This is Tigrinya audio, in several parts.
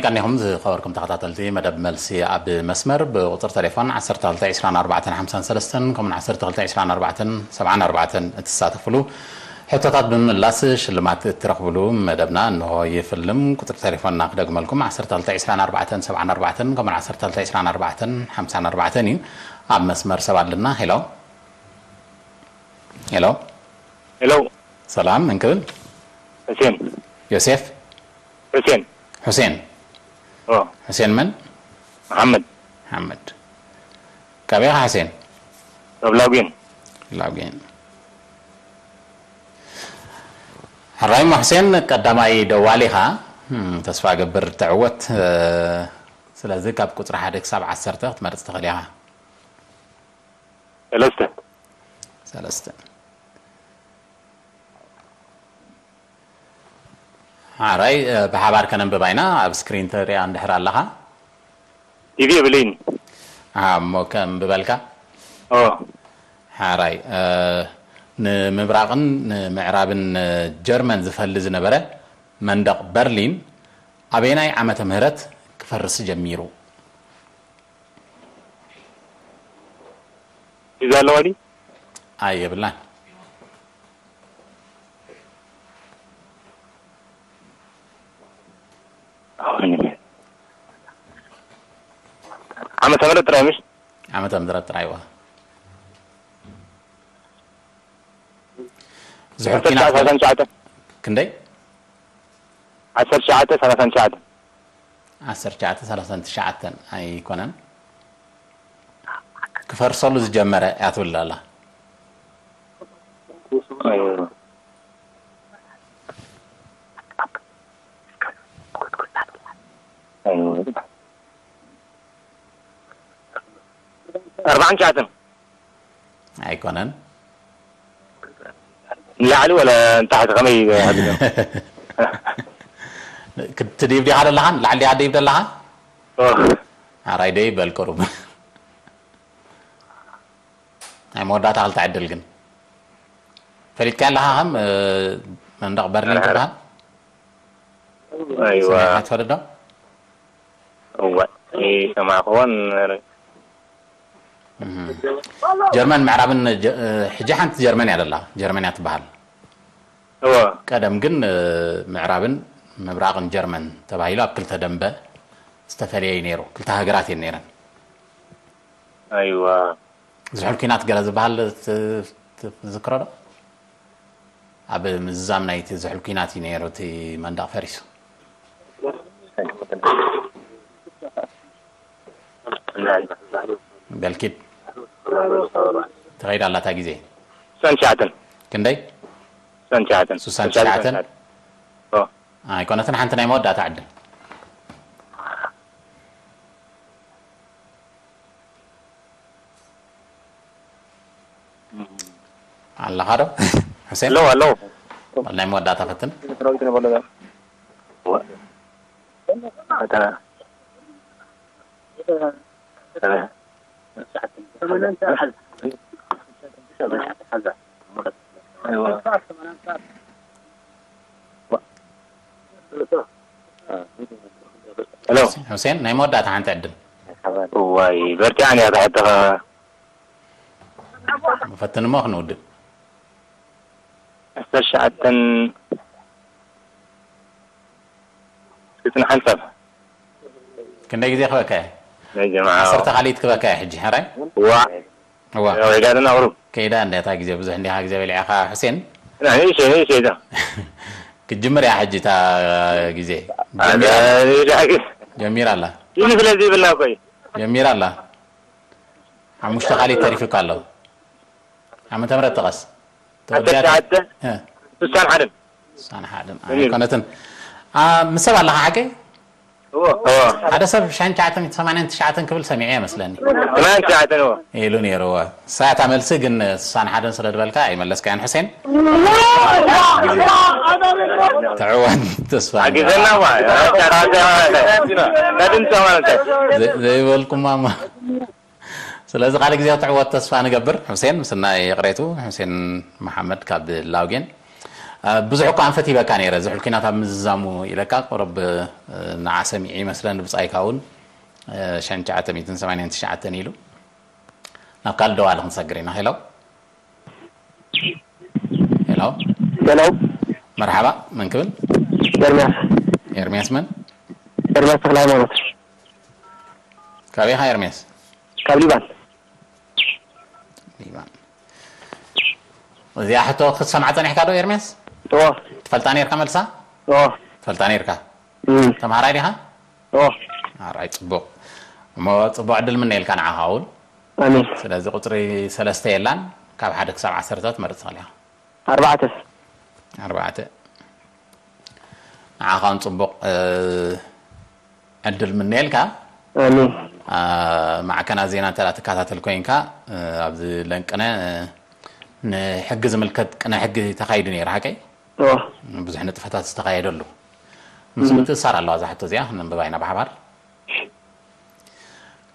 ቀኒኹም ዝኸበርኩም ተኸታተልቲ መደብ መልሲ ኣብ መስመር ብቁፅሪ ቴሌፎን ዓሰርተ ክልተ ዕስራን ኣርባዕተን ሓምሳን ሰለስተን ከምኡን ዓሰርተ ክልተ ዕስራን ኣርባዕተን ሰብዓን ኣርባዕተን እትሳተፍሉ ሕቶታት ብምምላስ ሽልማት እትረኽብሉ መደብና እንሆ ይፍልም። ቁፅሪ ቴሌፎንና ክደግመልኩም ዓሰርተ ክልተ ዕስራን ኣርባዕተን ሰብዓን ኣርባዕተን ከምኡን ዓሰርተ ክልተ ዕስራን ኣርባዕተን ሓምሳን ኣርባዕተን እዩ። ኣብ መስመር ሰብ ኣለና። ሄሎ ሄሎ። ሄሎ። ሰላም እንክብል። ሕሴን። ዮሴፍ። ሕሴን። ሑሴን። ኦ። ሑሴን መን? መሓመድ። ሓመድ። ካበይ ኢኻ ሑሴን? ካብ ላጉን። ላጉን። ሕራይ እሞ ሑሴን ቀዳማይ ደዋሊ ኢኻ። እም፣ ተስፋ እገብር ትዕወት። እ፣ ስለዚ ካብ ቁፅሪ ሓደ ክሳብ ዓሰርተ ክትመርፅ ትኽእል ኢኻ። ሰለስተ። ሰለስተ። ሓራይ፣ እ፣ ብሓባር ከነንብባ ኢና። ኣብ ስክሪን ትሪኣ እንድሕር ኣለኻ። ቲቪ የብለይን። አ፣ እሞ ከንብበልካ። ኦ። ሓራይ፣ እ፣ ንምብራቕን ንምዕራብን ጀርመን ዝፈሊ ዝነበረ መንደቕ በርሊን ኣበየናይ ዓመተ ምህረት ክፈርስ ጀሚሩ? ሒዛ ኣለዋ ድዩ? ኣይ የብላን። ዓመተ ምህረት ጥራይ ምሽ? ዓመተ ምህረት ጥራይ ዋ። ዝሑል ዓሰርተ ትሽዓተ ኲናት ሰላሳን ትሽዓተ። ክንደይ? ዓሰርተ ትሽዓተ ሰላሳን ትሽዓተ። ዓሰርተ ትሽዓተ ሰላሳን ትሽዓተ ኣይኮነን። ክፈርሰሉ ዝጀመረ እያ ትብል ኣላ። ኣርባዓን ትሽዓተን። ኣይኮነን። ንላዕሊ ወላ ንታሕቲ ከመይ ይሓግዞ? ክትድይብ ዲኻ ደለኻ? ንላዕሊ ዲኻ ድይብ ደለኻ? ኦ። ኣራይ ደይ በል ቁሩብ። ናይ መወዳእታ ክልተ ዕድል ግን። ፈሊጥካ ኣለኻ ከም፣ እ፣ መንደቕ በርሊን ኣረ፣ ኣረ። ትበሃል? ኣይዋ። ሰሚዕካ ትፈልጥ ዶ? እዋ። ይሰማዕክዎን እህ። ጀርመን ምዕራብን ጀ-፣ እ፣ ሕጂ ሓንቲ ጀርመን እያ ደላ። ጀርመን እያ ትበሃል። እዋ። ቀደም ግን፣ እ፣ ምዕራብን ምብራቕን ጀርመን ተባሂሉ ኣብ ክልተ ደንበ ዝተፈለየ እዩ ነይሩ። ክልተ ሃገራት እየን ነይረን። ኣይዋ። ዝሑል ኲናት ገለ ዝበሃል ት-፣ ት-፣ ትዝክሮ ዶ? ኣብ ምዝዛም ናይቲ ዝሑል ኲናት እዩ ነይሩ እቲ መንደቕ ፈሪሱ። በልኪድ። ተኸይዳ ኣላ እታ ግዜ። ሱሳን ትሽዓተን። ክንደይ? ሱሳን ትሽዓተን። ሱሳን ትሽዓተን። ኦ። ኣይኮነትን ሓንቲ ናይ መወዳእታ ዕድል። ኣለኻ ዶ? ሕሴን? ኣለዉ፣ ኣለዉ። ናይ መወዳእታ ፈትን። ሄሎ። ሕሴን፣ ናይ መወዳእታ ሓንቲ ዕድል። እዋይ፣ በርቲዓን እያ ትሓተኻ። ፈትን እሞ ክንውድእ። ዓሰርተ ትሽዓተን ክትንሓንሳብ። ክንደይ ግዜ ክበካ እየ? ናይ ጀማዓ። ዓሰርተ ካልኢት ክበካ እየ ሕጂ፣ ሕራይ? ዋ። እዋ። ያው ሄዳትና ቁሩብ። ከይዳ እንደ እታ ግዜ ብዙሕ እንዲኻ ግዜ በሊዕኻ፣ ሕሴን? ና፣ ንእሽተይ፣ ንእሽተይ፣ እዛ። ክትጅምር እያ ሕጂ እታ ግዜ። ኣዛ፣ ጀሚራ ኣላ። ንእሽተይ። ጀሚራ ኣላ። ይህ ስለዚህ ይብልና እኮ እዩ። ጀሚራ ኣላ። ሓሙሽተ ካልኢት ተሪፉካ ኣሎ። ዓመተ ምህረት ጥቀስ። ዓሰርተ ትሽዓተ፣ እ፣ ስሳን ሓደን። ስሳን ሓደን። ኣይኮነትን። አ፣ ምስ ሰብ ኣለኻ ሓቀይ? እዎ፣ እዎ። ሓደ ሰብ ሽሕን ትሽዓተ ሚእትን ሰማንያን ትሽዓተን ክብል ሰሚዐ መስለኒ። ትማን ትሽዓተን፣ እዎ። ኢሉ ነይሩ፣ እዎ። እሳ እታ መልሲ ግን ስሳን ሓደን ስለ ዝበልካ ኣይመለስካያን፣ ሕሴን። ትዕወት ተስፋ ሓጊዘና፣ እዋ። ናድምፂ ማለት እዩ። ዘ-፣ ዘይበልኩማ እሞ። ስለዚ ካልእ ግዜ ትዕወት ተስፋ ንገብር። ሕሴን፣ ምስናይ ይቕሬቱ፣ ሕሴን መሓመድ ካብ ላውጌን። ብዙሕ እኳ ኣንፈት ሂበካ ነይረ፣ ዝሑል ኲናት ኣብ ምዝዛሙ ኢለካ፣ ቁሩብ ንዓ ሰሚዑ ይመስለኒ ብጻይካ እውን ሽሕን ትሽዓተ ሚእትን ሰማንያን ትሽዓተን ኢሉ። ናብ ካልእ ደዋሊ ክንሰግር ኢና። ሄሎ። ሄሎ። ሄሎ። መርሓባ፣ መን ክብል? ኤርምያስ። ኤርምያስ መን? ኤርምያስ ተክለ ሃይማኖት። ካበይ ኢኻ ኤርምያስ? ካብ ሊባን። ሊባን። እዚኣ ሕቶ ክትሰምዓ ጸኒሕካ ዶ ኤርምያስ? እዎ። ትፈልጣ ነይርካ መልሳ? እዎ። ትፈልጣ ነይርካ? እም። ተምሃራይ ዲኻ? እዎ። ኣራይ፣ ጽቡቕ። እሞ ጽቡቕ ዕድል ምነየልካ ንዓኻ እውን። ኣሜን። ስለዚ ቁጽሪ ሰለስተ የላን፣ ካብ ሓደ ክሳብ ዓሰርተ ትመርጽ ትኽእል ኢኻ። ኣርባዕተ። ኣርባዕተ። ንዓኻ እውን ጽቡቕ፣ እ፣ ዕድል ምነየልካ። ኣሜን። አ፣ ማዕከናት ዜና እንተ ደኣ ትከታተል ኮይንካ፣ እ፣ ኣብዚ ለንቅነ፣ እ፣ ንሕጊ ዝምልከት ቅነ ሕጊ ተኻይዱ ነይሩ፣ ሓቀይ? እዎ። ብዙሕ ንጥፈታት ዝተኻየደሉ። ምስ እም። ምትእስሳር ኣለዋ እዛ ሕቶ እዚኣ፣ ክነንብባ ኢና ብሓባር።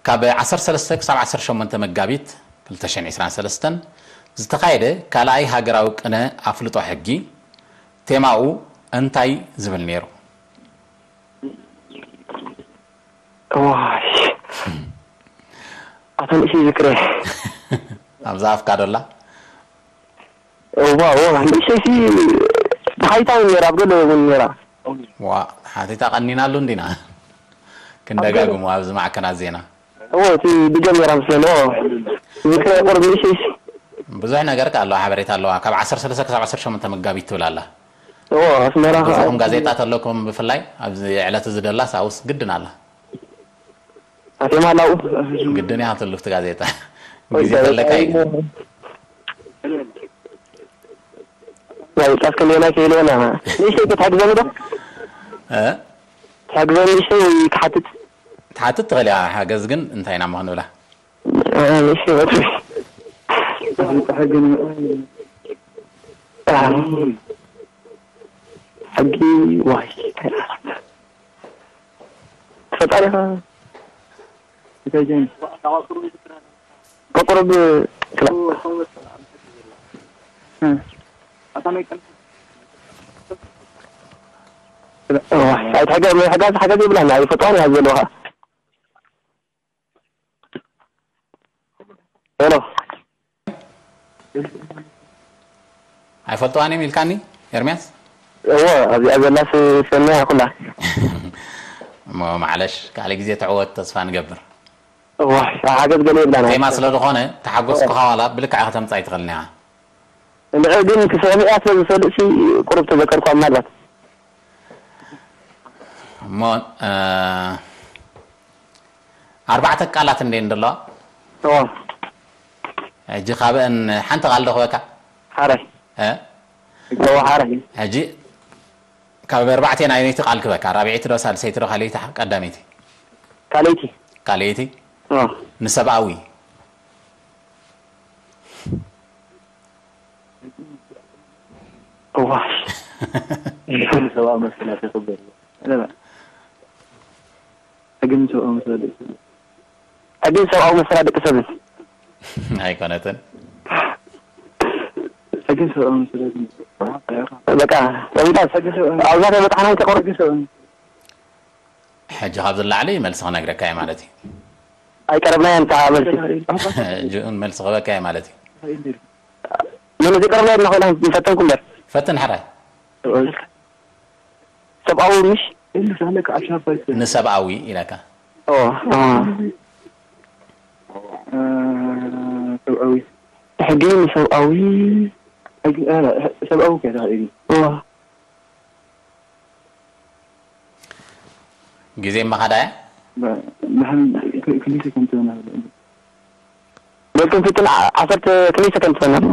ካብ ዓሰርተ ሰለስተ ክሳብ ዓሰርተ ሸሞንተ መጋቢት ክልተ ሽሕን ዕስራን ሰለስተን ዝተኻየደ ካልኣይ ሃገራዊ ቅነ ኣፍልጦ ሕጊ፣ ቴማኡ እንታይ ዝብል ነይሩ? እዋይ። ኣታ ንእሽተይ ዝክረ። ኣብዛ ኣፍካ ዶ ኣላ? እዋ፣ እዋ፣ ንእሽተይ ሲ ተሓይታ እውን ነይራ፣ ኣብ ገለ እውን ነይራ። ዋ፣ ሓቲታ ቀኒናሉ እንዲና። ክንደጋግሞ ኣብዚ ማዕከናት ዜና። እዎ፣ እቲ ብጀመራ ምስለኒ፣ እዎ። ዝክረ ቁሩብ ንእሽተይ ሲ። ብዙሕ ነገር ከ ኣለዋ፣ ሓበሬታ ኣለዋ። ካብ ዓሰርተ ሰለስተ ክሳብ ዓሰርተ ሸሞንተ መጋቢት ትብል ኣላ። እዎ፣ ኣስመራ ከ ብዙኹም ጋዜጣ ተለኩም ብፍላይ ኣብዚ ዕለት እዚ ደላስ ኣውስ ግድን ኣላ። ኣቴማ ኣላው። ግድን እያ ትልፍቲ ጋዜጣ። ወይ ግዜ ጋዜጣ ተለካ እዩ። እዩ። ጋዜጣ እስከ ሌላ ከይለና። ንእሽተይ ክትሓግዘኒ ዶ? እ? ትሓግዘኒ ንእሽተይ ወይ ክሓትት? ትሓትት ትኽእል እያ። ሓገዝ ግን እንታይ ኢና እሞ ክንብላ? እ፣ ንእሽተይ ወጥሪ። ኣፍልጦ ሕጊ ንምእላይ። እ፣ ሕጊ ዋይ። ፈጣሪኻ እንታይ ጀን? በቁርብ ክላ-፣ እ። እዋ፣ ኣይትሕገ-፣ ሓጋዝ፣ ሓጋዝ ይብላና፣ ኣይፈጥዋን እያ ዘለዋ። ሄሎ። ኣይፈልጥዋን እዮም ኢልካኒ ኤርምያስ? እዎ፣ ኣብዚኣ ዘላስ ሰናይ ኩላ። እሞ ማዕለሽ፣ ካልእ ግዜ ትዕወት ተስፋ ንገብር። እዋ፣ ሓገዝ ገለ የብላን። ቴማ ስለ ዝኾነ፣ ተሓጎስኩኻ ዋላ ብልክዕ ከተምጻእ ኣይትኽእልን ኢኻ። ንዕ ግን ክሰምዕያ ስለ ዝፈልጥሲ ቁሩብ ተዘከርኳ ምናልባት። እሞ፣ እ፣ ኣርባዕተ ቃላት እንዴ እንደለዋ? እዎ። ሕጂ ካብአን ሓንቲ ቃል ዶ ክበካ? ሓራይ። እ? እዎ፣ ሓራይ። ሕጂ ካብ ኣርባዕተ ናይ ነይቲ ቃል ክበካ፣ ራብዐይቲ ዶ፣ ሳልሰይቲ ዶ፣ ካልኣይቲ፣ ቀዳመይቲ? ካልኣይቲ። ካልኣይቲ? እዎ። ንሰብኣዊ። እዋ። ሕጊ ንሰብኣዊ መሰላት የኽብር። ሕጊ ንሰብኣዊ መሰላት ደቂ ሰብን። ኣይኮነትን። ሕጊ ንሰብኣዊ መሰላት በቃ፣ ጠቢጣ። ሕጊ ሰብኣዊ ኣብዛ ተበጣሕና ይተቆር። ሕጊ ሰብኣዊ ሕጂ ካብዚ ንላዕሊ መልሲ ክነግረካ እየ ማለት እዩ። ኣይቀረብናዮን ከዓ መልሲ። ሕጂ እውን መልሲ ክበካ እየ ማለት እዩ። መን እዚ ቀረብናዮ ድማ ኮይና ንፈተንኩ እምበር። ፈትን ሕራይ። ሰብኣዊ ምሽ? ንሰብኣዊ ኢለካ። ኦ፣ አ። እ፣ ሰብኣዊ። ሕጊ ንሰብኣዊ። ሕጊ፣ እ፣ ሰብኣዊ ከ ተኸኢሉ። ኦ። ግዜ መኻዳ እያ? ብ-፣ ብሓን-፣ ክ-፣ ክልተ ሰከንድ ትበና። በልኩም ፍትን ዓ-፣ ዓሰርተ ክንደይ ሰከንድ ትበና?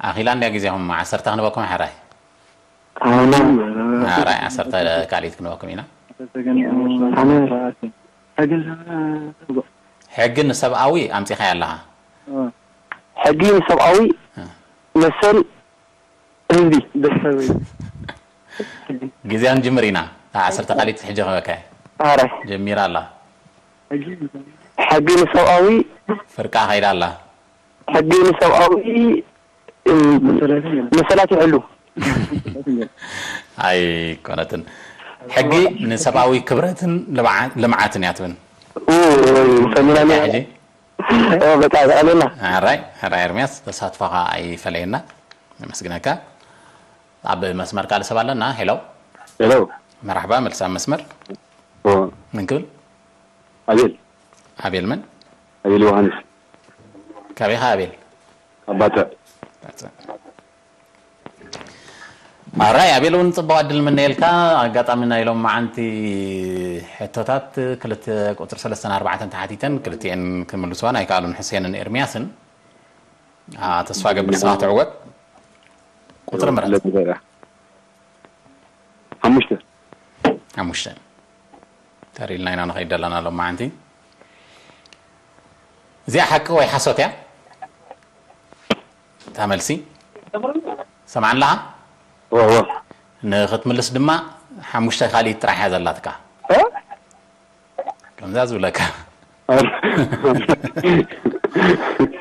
ኣኺላ እንድያ ግዜኹም፣ ዓሰርተ ክንበኩም ሕራይ። ኣነ። ሕራይ፣ ዓሰርተ ካልኢት ክንበኩም ኢና። ኣነ። ሕጊ ንሰብኣዊ ኣምጺኻያ ኣለኻ። ሕጊ ንሰብኣዊ እ። መሰል ህዝቢ። ግዜ ክንጅምር ኢና። እታ ዓሰርተ ካልኢት ሕጂ ክበካ እየ። ኣረ። ጀሚራ ኣላ። ሕጊ ንሰብኣዊ። ፍርቃ ከይዳ ኣላ። ሕጊ ንሰብኣዊ፣ እም፣ መሰላት ይሕሉ። ኣይኮነትን። ሕጊ ንሰብኣዊ ክብረትን ልምዓ- ልምዓትን እያ ትብል። ሰሚናኒ ሕጂ በቃ ተቐሊልና። ሕራይ ሕራይ ኤርሚያስ፣ ተሳትፎኻ ኣይፈለየና። ነመስግነካ። ኣብ መስመር ካልእ ሰብ ኣለና። ሄሎ። ሄሎ። መራሕባ፣ መልሲ ኣብ መስመር። ኦ፣ ምን ክብል? ኣቤል። ኣቤል ምን? ኣቤል ዮሃንስ። ካበይ ኢኻ ኣቤል? ኣባተ። ኣራይ ኣቤል እውን ጽቡቕ ዕድል ምነየልካ። ኣጋጣሚ ናይ ሎም መዓንቲ ሕቶታት ክልተ ቁጽሪ ሰለስተን ኣርባዕተን ተሓቲተን ክልቲኤን ክምልስዋ ኣይከኣሉን፣ ሕሴንን ኤርሚያስን። ኣ፣ ተስፋ ገብር ንስኻ ትዕወት። ቁጽሪ ምረጽ። ሓሙሽተ። ሓሙሽተ። ተሪልና ኢና ንኸይድ ዘለና ሎም መዓንቲ። እዚኣ ሓቂ ወይ ሓሶት እያ? እታ መልሲ ሰምዓኒ ኣለኻ? ዋ ዋ። ንኽትምልስ ድማ ሓሙሽተ ካልኢት ጥራሕ እያ ዘላትካ። እ? ከምዛ ዝብለካ።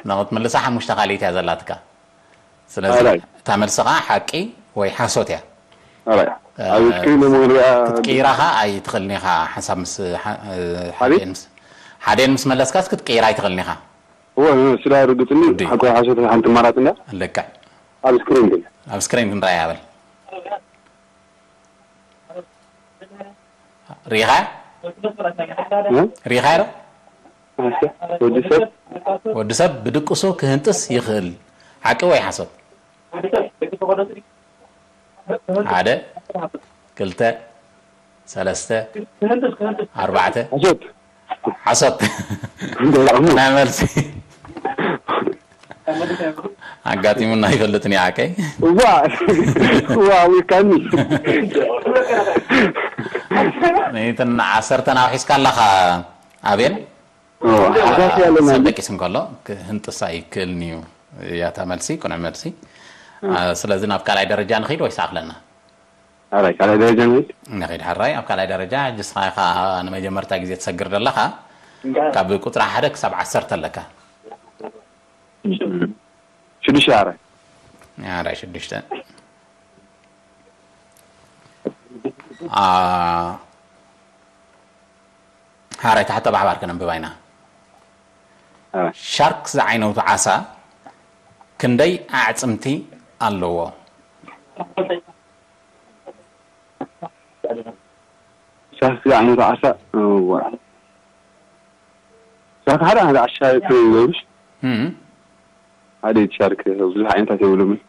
ንኽትምልሳ ሓሙሽተ ካልኢት እያ ዘላትካ። ስለዚ ኣራይ። እታ መልስኻ ሓቂ ወይ ሓሶት እያ። ኣራይ። ኣብ ስክሪን እሞ ንሪኣ። ክትቅይራ ኸ ኣይትኽእልን ኢኻ። ሓንሳብ ምስ ሓ- ሓደን ምስ ሓደን ምስ መለስካስ ክትቅይራ ኣይትኽእልን ኢኻ። እወ፣ ስለ ርግጽኒ ውዲ። ሓቂ ሓሶት ሓንቲ ኣማራጺ እንዳ። ልክዕ። ኣብ ስክሪን ግን። ኣብ ስክሪን ክንረኣያ በል። ሪኢኻ? እ? ሪኢኻዮ ዶ? ኣስተ። ወዲ ሰብ። ወዲ ሰብ ብድቅሱ ክህንጥስ ይኽእል። ሓቂ ወይ ሓሶት? ሓደ፣ ክልተ፣ ሰለስተ፣ ኣርባዕተ። ሓሶት። ሓሶት። እንደ ላዕሙ። ናይ መልሲ ኣጋጢሙና ይፈልጥን እዩ ዓቀይ። እዋ። እዋ፣ ዊካኒ። ነይትን ዓሰርተን ኣውሒስካ ኣለኻ ኣቤል። ሓሳስ ያለና። ሰብ ደቂስ እንከሎ ክህንጥስ ኣይክእልን እዩ። ያታ መልሲ፣ ቅኑዕ መልሲ። አ፣ ስለዚ ናብ ካልኣይ ደረጃ ንኸይድ ወይስ ኣኽለና? ኣራይ፣ ካልኣይ ደረጃ ንኸይድ። ንኸይድ ሓራይ። ኣብ ካልኣይ ደረጃ ሕጂ ንስኻ ኢኻ ንመጀመርታ ግዜ ትሰግር ዘለኻ። ካብ ቁጽሪ ሓደ ክሳብ ዓሰርተ ኣለካ። ሽዱሽተ ኣራይ። ኣራይ ሽዱሽተ። አ፣ ሓራይ ትሓቶ ብሓባር ከነንብባ ኢና። ኣራይ። ሻርክ ዝዓይነቱ ዓሳ ክንደይ ኣዕጽምቲ ኣለዎ? ሻርክ ዝዓይነቱ ዓሳ፣ እዋ። ሻርክ ሓደ ሓደ ዓሻ ይገብርሽ። እም፣ ሓደ ሻርክ ብዙሕ ዓይነታት የብሉምን።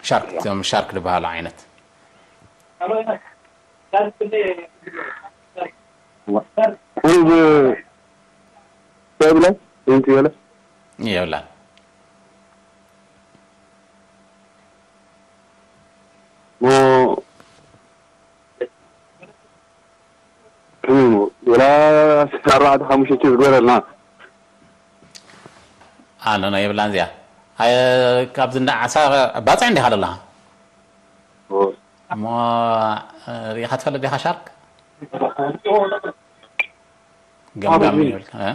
ሻርክ፣ እቶም ሻርክ ዝበሃሉ ዓይነት። ቁሩብ ሰብ ብለ፣ ይንቲ በለ። የብላን። ሞ-፣ ከመይ ሞ-፣ ወላ ኣርባዕተ ሓሙሽተ ዝገበረልና። ኣነ ናይ የብላን እዚኣ። ኣየ፣ ካብዚ እንዳ ዓሳ ባጽዕ እንዲኻ ዘለኻ? ኦ። እሞ ሪኢኻ ትፈልጥ ዲኻ ሻርክ? ገምጋም ይብል። እ?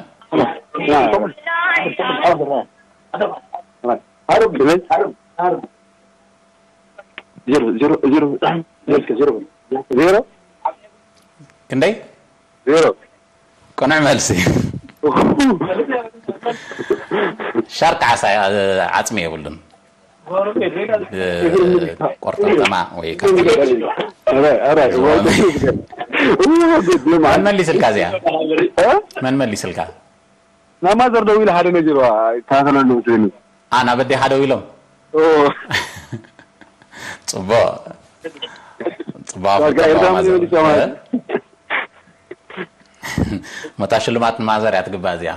ዜሮ፣ ዜሮ፣ ዜሮ፣ ዜሮ፣ ዜሮ። ክንደይ? ዜሮ። ቅኑዕ መልሲ። ሻርክ ዓሳ፣ ዓጽሚ የብሉን። ቆርጠማ ወይ ካፍቲ። ኣረ፣ ኣረ፣ ዝሆነ። እዋ፣ ግድ ነው መን ማለት። መሊስልካ እዚኣ? እ? መን መሊስልካ? ናብ ማዘር ደዊለ ሓደ ነጊርዋ፣ ይከታተለሉ መስለኒ። ኣ፣ ናብ ኣዴኻ ደው ኢሎም? ኦ። ጽቡቕ። ጽቡቕ ዳርጋ ኣፍልጦ ኤርትራ ማዘር። መሊሳ ማለት። መታ ሽልማት ንማዘር እያ ትግባእ እዚኣ።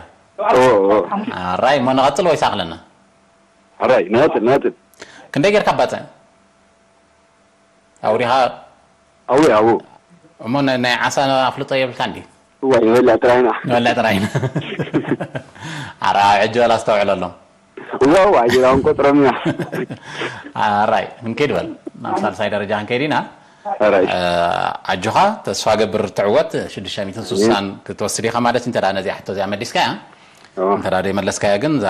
ኦ፣ ኦ። ኣራይ፣ እሞ ንቐጽል ወይስ ኣኽለና? ኣራይ፣ ንቐጽል፣ ንቐጽል። ክንደይ ጌርካ ባጽዕ? ኣውሪኻ? ኣዎ፣ ኣዎ። እሞ ናይ ናይ ዓሳ ኣፍልጦ የብልካ እንዲ? እዋ፣ ይበልዕ ጥራይና። ንበልዕ ጥራይ ኢና። ኣራ ሕጂ ወላ ኣስተውዕለሎም። እዋ፣ እዋ፣ ኣጀራውን ቆጽሮም ኢና። ኣራይ፣ ክንከይድ በል። ናብ ሳልሳይ ደረጃ ክንከይድ ኢና። ኣራይ። እ፣ ኣጆኻ፣ ተስፋ ገብር ትዕወት። ሽዱሽተ ሚእትን ስሳን ክትወስድ ኢኻ ማለት እዩ፣ እንተ ደኣ ነዚኣ ሕቶ እዚኣ መሊስካያ። እዋ። እንተ ደኣ ዘይመለስካያ ግን፣ እዛ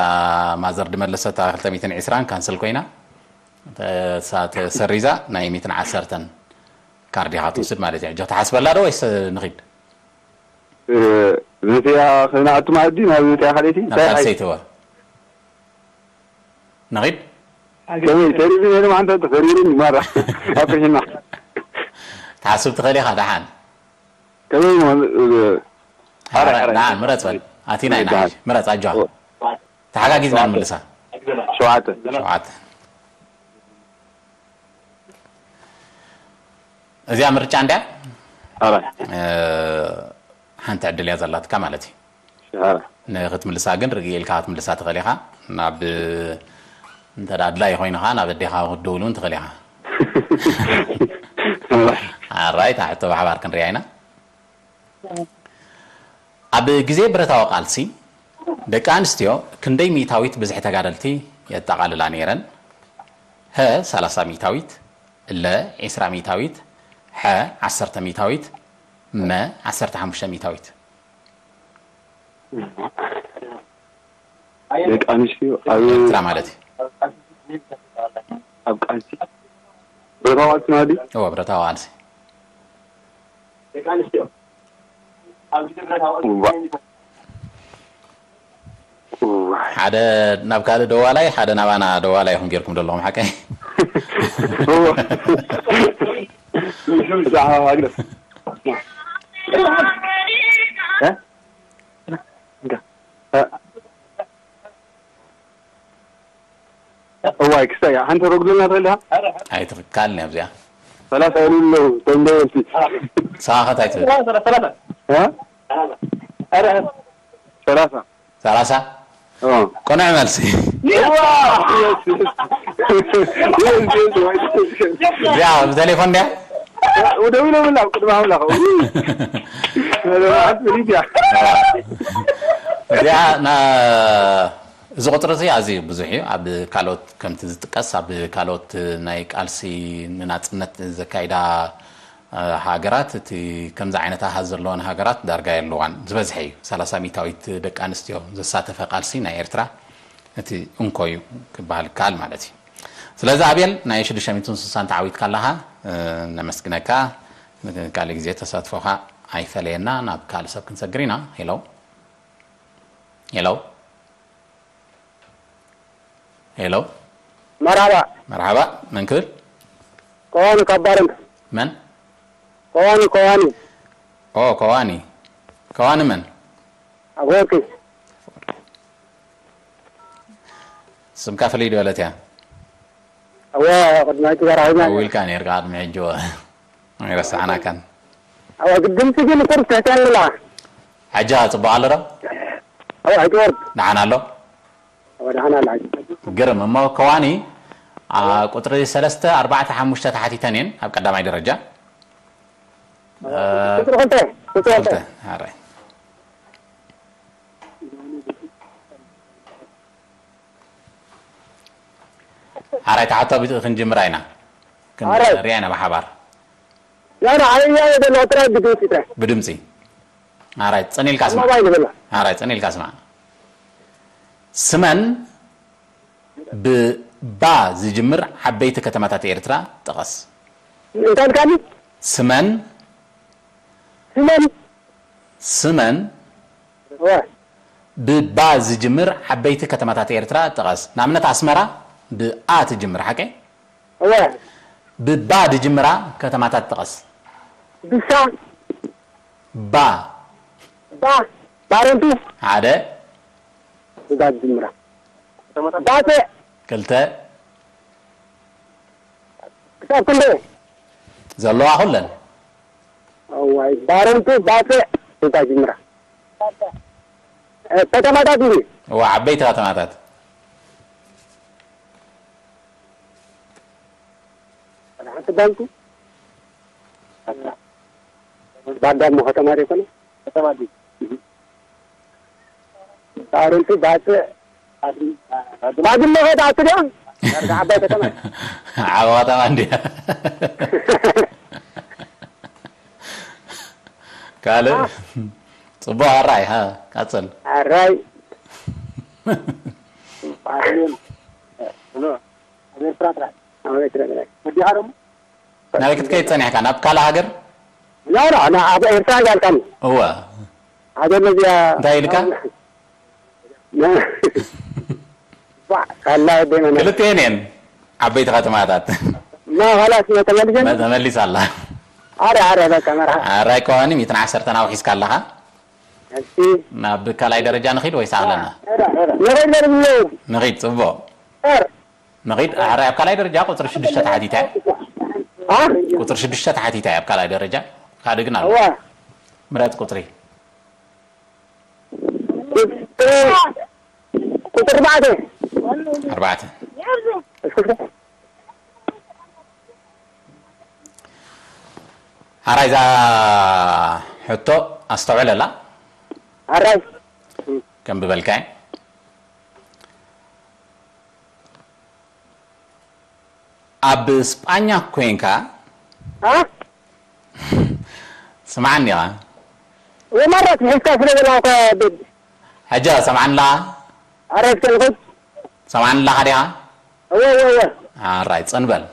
ማዘር ድመለሰታ ክልተ ሚእትን ዕስራን ካንስል ኮይና። እሳ ተሰሪዛ ናይ ሚእትን ዓሰርተን ካርድ ኢኻ ትወስድ ማለት እዩ። ሕጂ ትሓስበላ ዶ ወይስ ንኺድ? ነቲያ ከይንኣቱ ማለት ድዩ ናብ እቲያ ካልኣይቲ? ናብ ካልሰይቲ እወ። ንኺድ? ከመይ ተሪፍኒ ኢሎም ኣንተ ተፈሪሩኒ ማራ ኣፍሪሕና። ትሓስብ ትኽእል ኢኻ ደሓን። ከመይ ደሓን ምረጽ በል። ኣቲና ኢና። ምረጽ ኣጆኻ። ተሓጋጊዝና ንምልሳ። ሸውዓተ። ሸውዓተ። እዚኣ ምርጫ እንድያ ሓንቲ ዕድል እያ ዘላትካ ማለት እዩ። ንክትምልሳ ግን ርግእ ኢልካ ክትምልሳ ትኽእል ኢኻ። ናብ እንተ ኣድላይ ኮይንኻ ናብ ኣዴኻ ክትድውል እውን ትኽእል ኢኻ። ኣራይታ ሕቶ ብሓባር ክንሪኣ ኢና። ኣብ ግዜ ብረታዊ ቃልሲ ደቂ ኣንስትዮ ክንደይ ሚእታዊት ብዝሒ ተጋደልቲ የጠቓልላ ነይረን? ሀ ሰላሳ ሚእታዊት፣ ለ ዒስራ ሚእታዊት፣ ሐ ዓሰርተ ሚእታዊት፣ መ ዓሰርተ ሓሙሽተ ሚእታዊት። ደቂ ኣንስትዮ ኣብ ኤርትራ ማለት እዩ። ኣብ ቃልሲ ብረታዊ ቃልሲ ማለት ድዩ? እወ ብረታዊ ቃልሲ። እዋ። እዋ። ሓደ ናብ ካልእ ደዋላይ ሓደ ናባና ደዋላይ ኢኹም ጌርኩም ዘለኹም ሓቀይ? እዋ። ብዛዕባ ማግለስ። እ? እዋይ ክስታይ ሓንቲ ረጉድልና ትኽእል ዲኻ? ኣይትኽካልን እያ ኣብዚኣ። ሰላሳ ይብሉ ኣለዉ እቶም ደወልቲ። ሰባኸት ኣይትብል። እ? ሰላሳ። ሰላሳ። ኦ። ቅኑዕ መልሲ። እዚኣ ብቴሌፎን ድያ? ደው ኢሎምላ ኣብ ቅድሚ ኣምላኽ። መደባት ፍሊት እያ። እዚኣ ና እዚ ቁፅሪ እዚ ኣዝዩ ብዙሕ እዩ። ኣብ ካልኦት ከምቲ ዝጥቀስ ኣብ ካልኦት ናይ ቃልሲ ንናፅነት ዘካይዳ ሃገራት እቲ ከምዚ ዓይነት ኣሃዝ ዘለወን ሃገራት ዳርጋ የለዋን። ዝበዝሐ እዩ። ሰላሳ ሚእታዊት ደቂ ኣንስትዮ ዘሳተፈ ቃልሲ ናይ ኤርትራ እቲ እንኮ እዩ ክበሃል ይከኣል ማለት እዩ። ስለዚ ኣቤል ናይ ሽዱሽተ ሚእትን ስሳን ተዓዊትካ ኣለኻ። ነመስግነካ። ካልእ ግዜ ተሳትፎኻ ኣይፈለየና። ናብ ካልእ ሰብ ክንሰግር ኢና። ሄሎ ሄሎ ሄሎ መርሓባ መርሓባ መን ክብል? ከዋኒ ካብ ባረንቱ መን? ከዋኒ ከዋኒ ኦ ከዋኒ ከዋኒ መን? ኣፈወርቂ ስምካ ፍልይ ዝበለት እያ። እወ ቅድሚ ሕጂ ተራኺብና ደዊልካ ነይርካ ቅድሚ ሕጂ እወ ኣይረሳዕናካን። እወ ድምፂ ግን ቁርብ ትሕተኒ ኣላ ሕጂ ጽቡቕ ኣሎ ዶ? እወ ኣይትወርድ ደሓን ኣሎ? እወ ደሓን ኣላ ሕጂ ግርም እሞ ከዋኒ ቁፅሪ ሰለስተ ኣርባዕተ ሓሙሽተ ተሓቲተን እየን ኣብ ቀዳማይ ደረጃ ቁፅሪ ክልተ ቁፅሪ ክልተ ሓራይ ተሓቶ ክንጅምራ ኢና ክንሪኣ ኢና ብሓባር لا لا علي يا ده لو ترى بدون كده ብድምፂ ሓራይ ፀኒልካ ስማ ሞባይል ይበላ ሓራይ ፀኒልካ ስማ ስመን ብባ ዝጅምር ዓበይቲ ከተማታት ኤርትራ ጥቐስ እንታይ ኢልካኒ ስመን ስመን ስመን እወ ብባ ዝጅምር ዓበይቲ ከተማታት ኤርትራ ጥቐስ ንኣብነት ኣስመራ ብኣ ትጅምር ሓቀይ እወ ብባ ዝጅምራ ከተማታት ጥቐስ ብሳ ባ ባ ባረንቱ ሓደ ብዛ ዝጅምራ ባተ ክልተ ክሳብ ክንደ ዘለዋ ኩለን እዋይ ባረንቱ ባተ ብዛ ዝጅምራ ከተማታት እዩ እዋ ዓበይቲ ከተማታት ሓንቲ ባንኩ ባዳሞ ከተማ ዘይኮነ ከተማ ባረንቱ ባተ ባድመ ከ ትኣቱ ድያ ዳርጋ ዓባይ ከተማ ዓበ ከተማ እንዲያ ካልእ ፅቡቅ ኣራይ ሃ ቀፅል ኣራይ ባድመ ኣብ ኤርትራ ጥራሕ ኣበይ ትረግረ? ወዲኻ ደሞ? ናበይ ክትከይድ ጸኒሕካ? ናብ ካልእ ሃገር? ኖ ኖ፣ ና ኣብ ኤርትራ እንዳልካኒ። እወ። ኣደ መዚያ እንታይ ኢልካ? ባ ካላ ደመና። ክልቴን እየን ዓበይቲ ከተማታት። ማ ኻላስ ነው ተመልሰን? ተመሊሳ ኣላ። ኣረ ኣረ በቃ መርሓ። ኣራይ ከዋኒ ሚእትን ዓሰርተን ኣውሒስካ ኣለኻ። እሺ። ናብ ካልኣይ ደረጃ ንኺድ ወይስ ኣለና? ንኸይድ በል ብሎ። ንኺድ ጽቡቕ። ር ንኺድ ኣራይ ኣብ ካልኣይ ደረጃ ቁጽሪ ሽዱሽተ ተሓቲታ እያ። አ ቁጽሪ ሽዱሽተ ተሓቲታ እያ ኣብ ካልኣይ ደረጃ። ካልእ ግን ኣሎ። እዋ ምረጽ ቁጽሪ። ቁጽሪ ቁጽሪ ኣርባዕተ። ኣርባዕተ። እስኪ ኣራይ እዛ ሕቶ ኣስተውዕለላ። ኣራይ ከም ብበልካ ኣብ ስጳኛ ኮይንካ አ ስምዓኒ ኢኻ። ወማራት ምሒዝካ ስለ ዘለኻ እኮ ብል ሕጂ ሰምዓኒ ኣለኻ? ኣረ እስከ ንኹድ ሰምዓኒ ኣለኻ ዲኻ? እወ እወ እወ ኣራይ ጽንበል።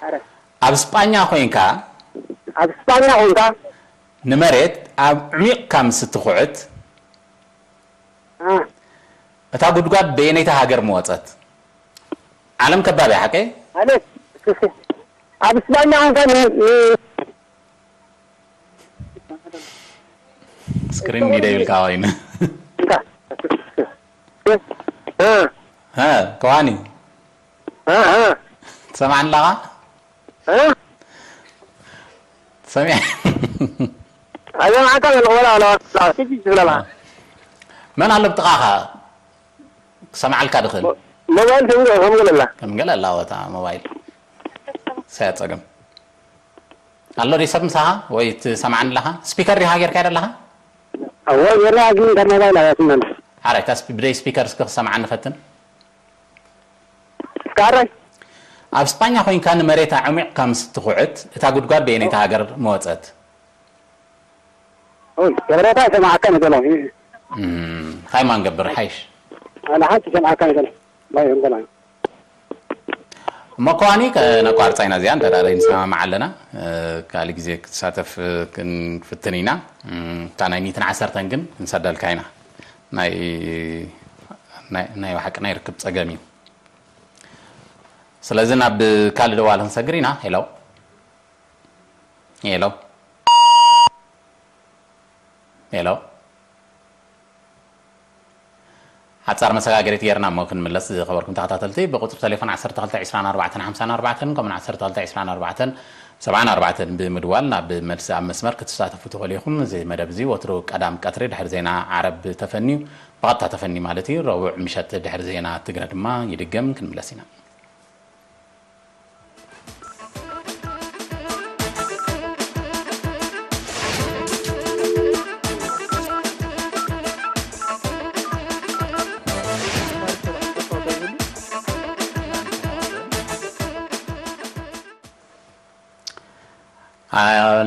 ኣረ ኣብ ስጳኛ ኮይንካ ኣብ ስጳኛ ኮንካ ንመሬት ኣብ ዕሚቕ ካብ ምስ እትኹዕት አ እታ ጉድጓድ በየነይቲ ሃገር ምወጸት? ዓለም ከባቢ ሓቀይ? ኣቤት እስኪ እስኪ ኣብ ስጳኛ ኮንካ ን- ን- ስክሪን ኒደ ይብልካ ኮይኑ እ እ ከዋኒ እ እ ትሰምዓኒ ኣለኻ? እ ሰሚዐ ኣይሰምዓካን ኣለኹ ወላ ኣለዋ ትብለላ መን ኣሎ ብጥቓኻ ክሰምዓልካ ድኽእል? ሞባይል ተምገ ከምገለላ ከም ገለ ኣላ ወታ ሞባይል ሳያ ጸገም ኣሎ ዲ ሰብ ምሳኻ ወይ ትሰምዓኒ ኣለኻ? ስፒከር ዲኻ ጌርካ ኣለኻ? እወ ጌርና ግን ካብ ሞባይል ኣያስመን ሓራይ እታ ስፒ- ብደይ ስፒከር እስኪ ክሰምዓኒ ፈትን። እስካራይ ኣብ ስጳኛ ኮይንካ ንመሬት ኣዕሚቕካ ምስ ትኹዕት እታ ጉድጓድ በየነይቲ ሃገር መወጸት? ኦይ ገብረታ ሰማዕካ ንገሎ እም፣ እንታይ ማ ንገብር ሓይሽ? ኣነ ሓንቲ ሰማዕካ ንገሎ ባይ ንገሎ እሞ ከዋኒ ከነቋርጻ ኢና እዚኣ እንተ ደኣ ንሰማማዕ ኣለና። እ፣ ካልእ ግዜ ክትሳተፍ ክንፍትን ኢና። እም፣ እታ ናይ ሚእትን ዓሰርተን ግን ክንሰደልካ ኢና። ናይ ናይ ናይ ብሓቂ ናይ ርክብ ጸገም እዩ። ስለዚ ናብ ካልእ ደዋል ክንሰግር ኢና። ሄሎ ሄሎ ሄሎ ሓጻር መሰጋገሪት ጌርና እሞ ክንምለስ ዝኸበርኩም ተኸታተልቲ ብቁጽሪ ቴሌፎን ዓሰርተ ክልተ ዕስራን ኣርባዕተን ሓምሳን ኣርባዕተን ከምኡን ዓሰርተ ክልተ ዕስራን ኣርባዕተን ሰብዓን ኣርባዕተን ብምድዋል ናብ መልሲ ኣብ መስመር ክትሳተፉ ትኽእሉ ኢኹም። እዚ መደብ እዚ ወትሩ ቀዳም ቀትሪ ድሕሪ ዜና ዓረብ ተፈንዩ ብቐጥታ ተፈኒ ማለት እዩ። ረቡዕ ምሸት ድሕሪ ዜና ትግረ ድማ ይድገም። ክንምለስ ኢና።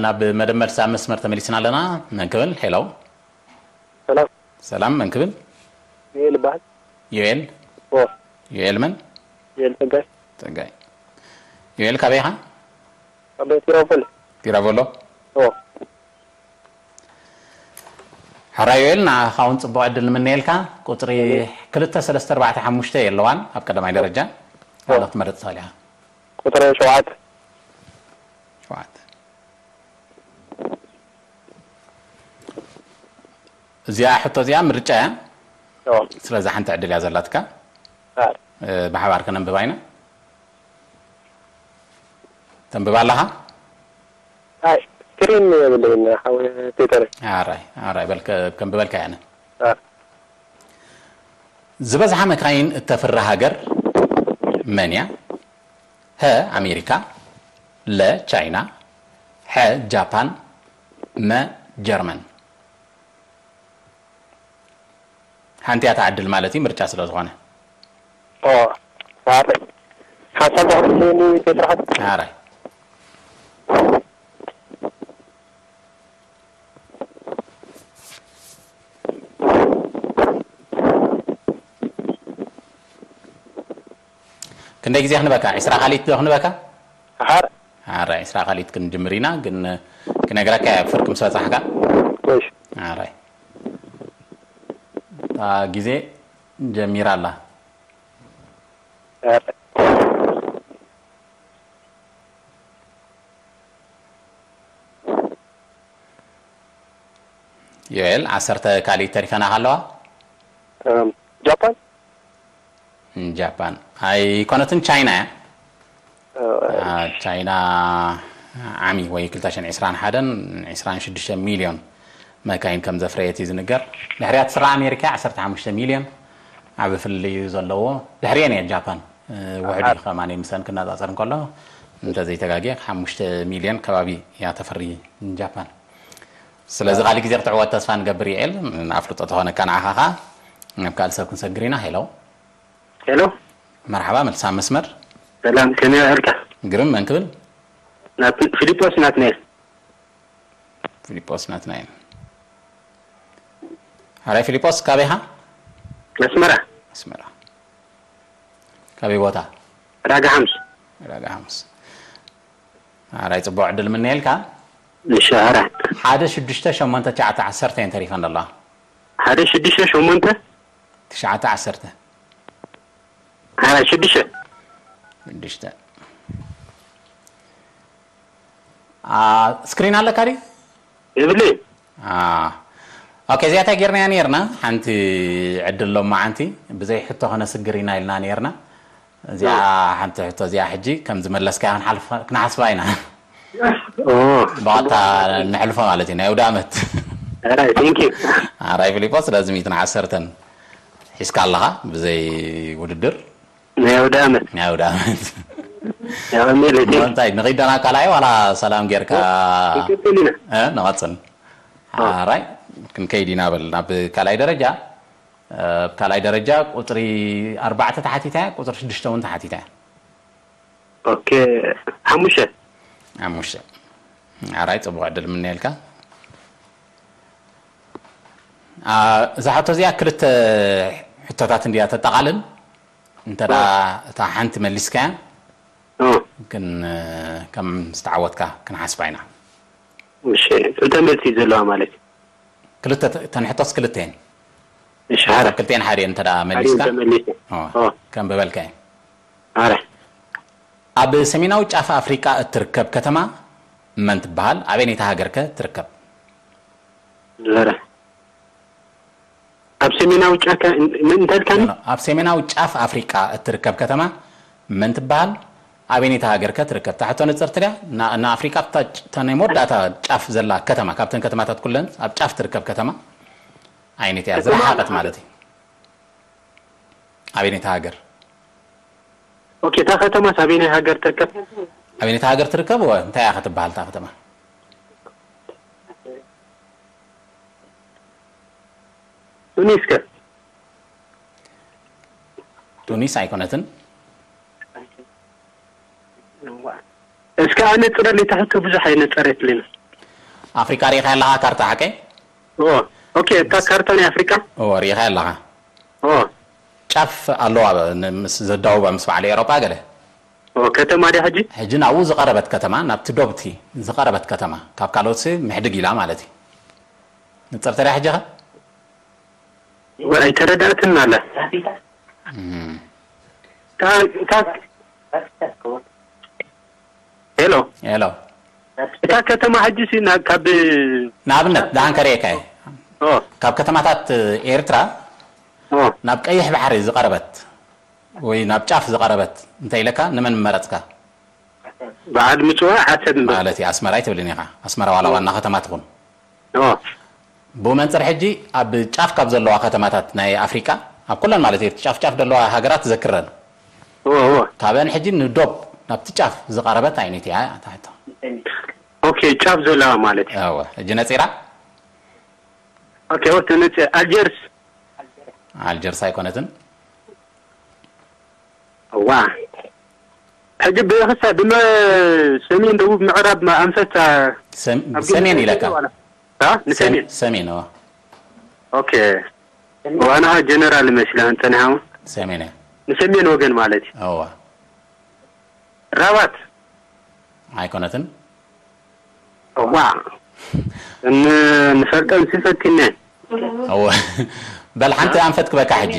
ናብ መደብ መልሲ ኣብ መስመር ተመሊስና ኣለና። መን ክብል? ሄሎ ሰላም ሰላም፣ መን ክብል? ዮኤል ይበሃል ዮኤል ኦ ዮኤል መን? ዮኤል ጸጋይ ጸጋይ። ዮኤል ካበይ ኢኻ? ኣብ ቲራፖል ቲራቮሎ። ኦ ሕራይ ዮኤል፣ ንዓኻ እውን ጽቡቕ ዕድል ንምነየልካ። ቁጽሪ ክልተ ሰለስተ ኣርባዕተ ሓሙሽተ የለዋን ኣብ ቀዳማይ ደረጃ። ካልእ ክትመርጽ ትኽእል ኢኻ። ቁጽሪ ሸውዓተ ሸውዓተ። እዚኣ ሕቶ እዚኣ ምርጫ እያ። ኦ ስለዚ ሓንቲ ዕድል እያ ዘላትካ። ኣይ እ፣ ብሓባር ከነንብባ ኢና። ተንብባ ኣለኻ? ኣይ ስክሪን የብለይን ሓው ፒተር ኣራይ ኣራይ በልከ ከንብበልካ ያነ ኣ ዝበዝሓ መካይን እተፍሪ ሃገር መን እያ? ሀ ኣሜሪካ፣ ለ ቻይና፣ ሐ ጃፓን፣ መ ጀርመን። ሓንቲ እያ ትዓድል ማለት እዩ ምርጫ ስለ ዝኾነ። ኦ ሳሪ ሓሳብ ዘቕርብልኒ ቴትራሓት ኣራይ ክንደይ ግዜ ክንበካ? ዕስራ ካሊት ዶ ክንበካ? ሓር ኣረ ዕስራ ካሊት ክንጅምር ኢና፣ ግን ክነግረካ እየ ፍርቂ ምስ በጻሕካ። እሺ ኣራይ እታ ግዜ ጀሚራ ኣላ። ኣረ ዮኤል፣ ዓሰርተ ካልኢት ተሪፈናኻ ኣለዋ። እም፣ ጃፓን ጃፓን ኣይኮነትን፣ ቻይና እያ። ቻይና ዓሚ ወይ ክልተ ሽሕን ዕስራን ሓደን ዕስራን ሽዱሽተ ሚልዮን መካይን ከም ዘፍረየት እዩ ዝንገር። ድሕሪያ ትስራዕ ኣሜሪካ ዓሰርተ ሓሙሽተ ሚልዮን፣ ዓቢ ፍልልይ እዩ ዘለዎ። ድሕሪየን እየ ጃፓን። ውሕድ እዩ ከማን ምስን ክነጻጸር እንከሎ፣ እንተዘይተጋግየ ሓሙሽተ ሚልዮን ከባቢ እያ ተፈሪ ጃፓን። ስለዚ ካልእ ግዜ ክትዕወት ተስፋ ንገብር። ይኤል፣ ኣፍልጦ ተኾነካ ንዓኻ ኸኣ ናብ ካልእ ሰብ ክንሰግር ኢና። ሄሎ። ሄሎ፣ መርሓባ፣ መልሳ መስመር። ሰላም፣ ከመይ ውዕልካ? ግርም፣ መን ክብል? ናት-፣ ፊሊጶስ ናትናኤል። ፊሊጶስ ናትናኤል። ኣራይ ፊሊጶስ፣ ካበይ ኢኻ? ኣስመራ። ኣስመራ። ካበይ ቦታ? ዕዳጋ ሓሙስ። ዕዳጋ ሓሙስ። ኣራይ፣ ጽቡቕ ዕድል ምነየልካ። እሺ፣ ኣራይ። ሓደ ሽዱሽተ ሸሞንተ ትሽዓተ ዓሰርተ እየን ተሪፈን ዘለዋ። ሓደ ሽዱሽተ ሸሞንተ ትሽዓተ ዓሰርተ። ኣራይ ሽዱሽተ። ሽዱሽተ። ኣ፣ ስክሪን ኣለካ ድዩ? ይብሊ። ኣ፣ ኦኬ፣ እዚኣታ ጌርናያ ኔርና። ሓንቲ ዕድል ሎማዓንቲ ብዘይ ሕቶ ከነስግር ኢና ኢልና ኔርና። እዚኣ ሓንቲ ሕቶ እዚኣ ሕጂ ከም ዝመለስካያ ክንሓልፍ-፣ ክንሓስባ ኢና። ኦ፣ ብቐጥታ ንሕልፎ ማለት እዩ፣ ናይ ኣውደ ኣመት። ኣራይ፣ ቴንክ ዩ። ኣራይ ፊሊጶስ፣ ስለዚ ሚእትን ዓሰርተን ሒዝካ ኣለኻ ብዘይ ውድድር። ናይ ኣውደ ኣመት። ናይ ኣውደ ኣመት። ያው፣ ሜለ፣ ቴንክ ዩ። እንታይ ንኺደና ካልኣይ ዋላ ሰላም ጌርካ? ይቅጥል ኢና። እ፣ ንቐጽል። ኣራይ፣ ክንከይድ ኢና በል ናብ ካልኣይ ደረጃ። እ፣ ካልኣይ ደረጃ ቁጽሪ ኣርባዕተ ተሓቲታ እያ፣ ቁጽሪ ሽዱሽተ እውን ተሓቲታ እያ። ኦኬ፣ ሓሙሽተ። ሓሙሽተ። ኣራይ፣ ጽቡቕ ዕድል ምነየልካ። ኣ፣ እዛ ሕቶ እዚኣ ክልተ ሕቶታት እንድያ ተጠቓልል። እንተ ደኣ እታ ሓንቲ መሊስካያ፣ ኦ፣ ግን፣ እ፣ ከም ዝተዓወትካ ክንሓስባ ኢና። እሺ፣ ክልተ መልሲ ዘለዋ ማለት እዩ። ክልተ ተ-፣ እተን ሕቶስ ክልተ እየን። እሺ፣ ሓረ። ክልተን ሓደ እንተ ደኣ ሓደ መሊስካ፣ ተመሊሰ። ኦ፣ ኦ፣ ከም በበልካ እየን። ሓረ። ኣብ ሰሜናዊ ጫፍ ኣፍሪቃ እትርከብ ከተማ መን ትበሃል? ኣበይነይቲ ሃገር ከ ትርከብ? ዘረ። ኣብ ሰሜናዊ ጫካ እን-፣ ምን እንተልካኒ? ኣብ ሰሜናዊ ጫፍ ኣፍሪቃ እትርከብ ከተማ መን ትበሃል? ኣበይነይቲ ሃገር ከ ትርከብ? እታ ሕቶ ንጽርቲ ድያ? ና-፣ ንኣፍሪቃ ኣብታ ጭ-፣ እታ ናይ መወዳእታ ጫፍ ዘላ ከተማ፣ ካብተን ከተማታት ኩለን ኣብ ጫፍ ትርከብ ከተማ ኣየነይቲ እያ? ከተማ ዝረሓቐት ማለት እዩ። ኣበይነይቲ ሃገር? ኦኬ፣ እታ ከተማስ ኣበይናይ ሃገር ትርከብ? ኣበይነይቲ ሃገር ትርከብ? ወ-፣ እንታይ እያ ክትበሃል እታ ከተማ? ቱኒስ ከ? ቱኒስ ኣይኮነትን። እስከ ኣነጽረለይ፣ እታ ሕቶ ብዙሕ ኣይነጸረትልን። ኣፍሪቃ ርኢኻ ኣለኻ ካርታ ሓቀይ? ኦ፣ ኦኬ፣ እታ ካርታ ናይ ኣፍሪቃ? እወ፣ ርኢኻ ኣለኻ። ኦ፣ ጫፍ ኣለዋ፣ ን-፣ ምስ ዘዳውባ ምስ በዓል ኤውሮጳ ገለ። ኦ፣ ከተማ ድያ ሕጂ? ሕጂ ናብኡ ዝቐረበት ከተማ፣ ናብቲ ዶብቲ ዝቐረበት ከተማ፣ ካብ ካልኦትሲ ምሕድግ ኢላ ማለት እዩ። ንጽርቲ ድያ ሕጂ ኸ? ወ-፣ ኣይተረዳእትን ኣላ። እም። ታ-፣ ታ-፣ ሄሎ። ሄሎ። እታ ከተማ ሕጂ ሲ ና-፣ ካብ ንኣብነት፣ ደሓን ከርእየካ እየ። ኦ፣ ካብ ከተማታት ኤርትራ ኦ፣ ናብ ቀይሕ ባሕሪ ዝቐረበት ወይ ናብ ጫፍ ዝቐረበት እንተ ኢለካ ንመን ምመረጽካ? በዓል ምጽዋዕ ዓሰብ እምበር። ማለት እዩ፣ ኣስመራ ኣይትብልን ኢኻ። ኣስመራ ዋላ ዋና ከተማ ትኹን። ኦ፣ ብኡ መንጽር ሕጂ ኣብ ጫፍ ካብ ዘለዋ ከተማታት ናይ ኣፍሪቃ፣ ኣብ ኩለን ማለት እዩ፣ ጫፍ ጫፍ ዘለዋ ሃገራት ትዘክረን። ኦ፣ ኦ። ካብአን ሕጂ ንዶብ ናብቲ ጫፍ ዝቐረበት ኣይነት እያ እታ ሕቶ። ኦኬ፣ ጫፍ ዘለዋ ማለት እዩ። እወ፣ ሕጂ ነጺራ? ኦኬ፣ ወ-፣ ተነጺ-፣ ኣልጀርስ። ኣልጀርስ ኣይኮነትን። ዋ። ሕጂ ብክሳ ብመ-፣ ሰሜን፣ ደቡብ፣ ምዕራብ፣ ማ-፣ ኣንፈት፣ አ፣ ሰም-፣ ኣብ ሰሜን ግንባር ኢለካ። ዋላ? አ? ንሰሜን። ሰሜን፣ እወ። ኦኬ። ዋና ጀነራል መስላ እንጸኒሓ። ሰሜን እያ። ንሰሜን ወገን ማለት እዩ። እወ። ራባት። ኣይኮነትን። እዋ። እን ንፈልጠን ሲፈቲነ። እወ። በል ሓንቲ ኣንፈት ክበካ ሕጂ።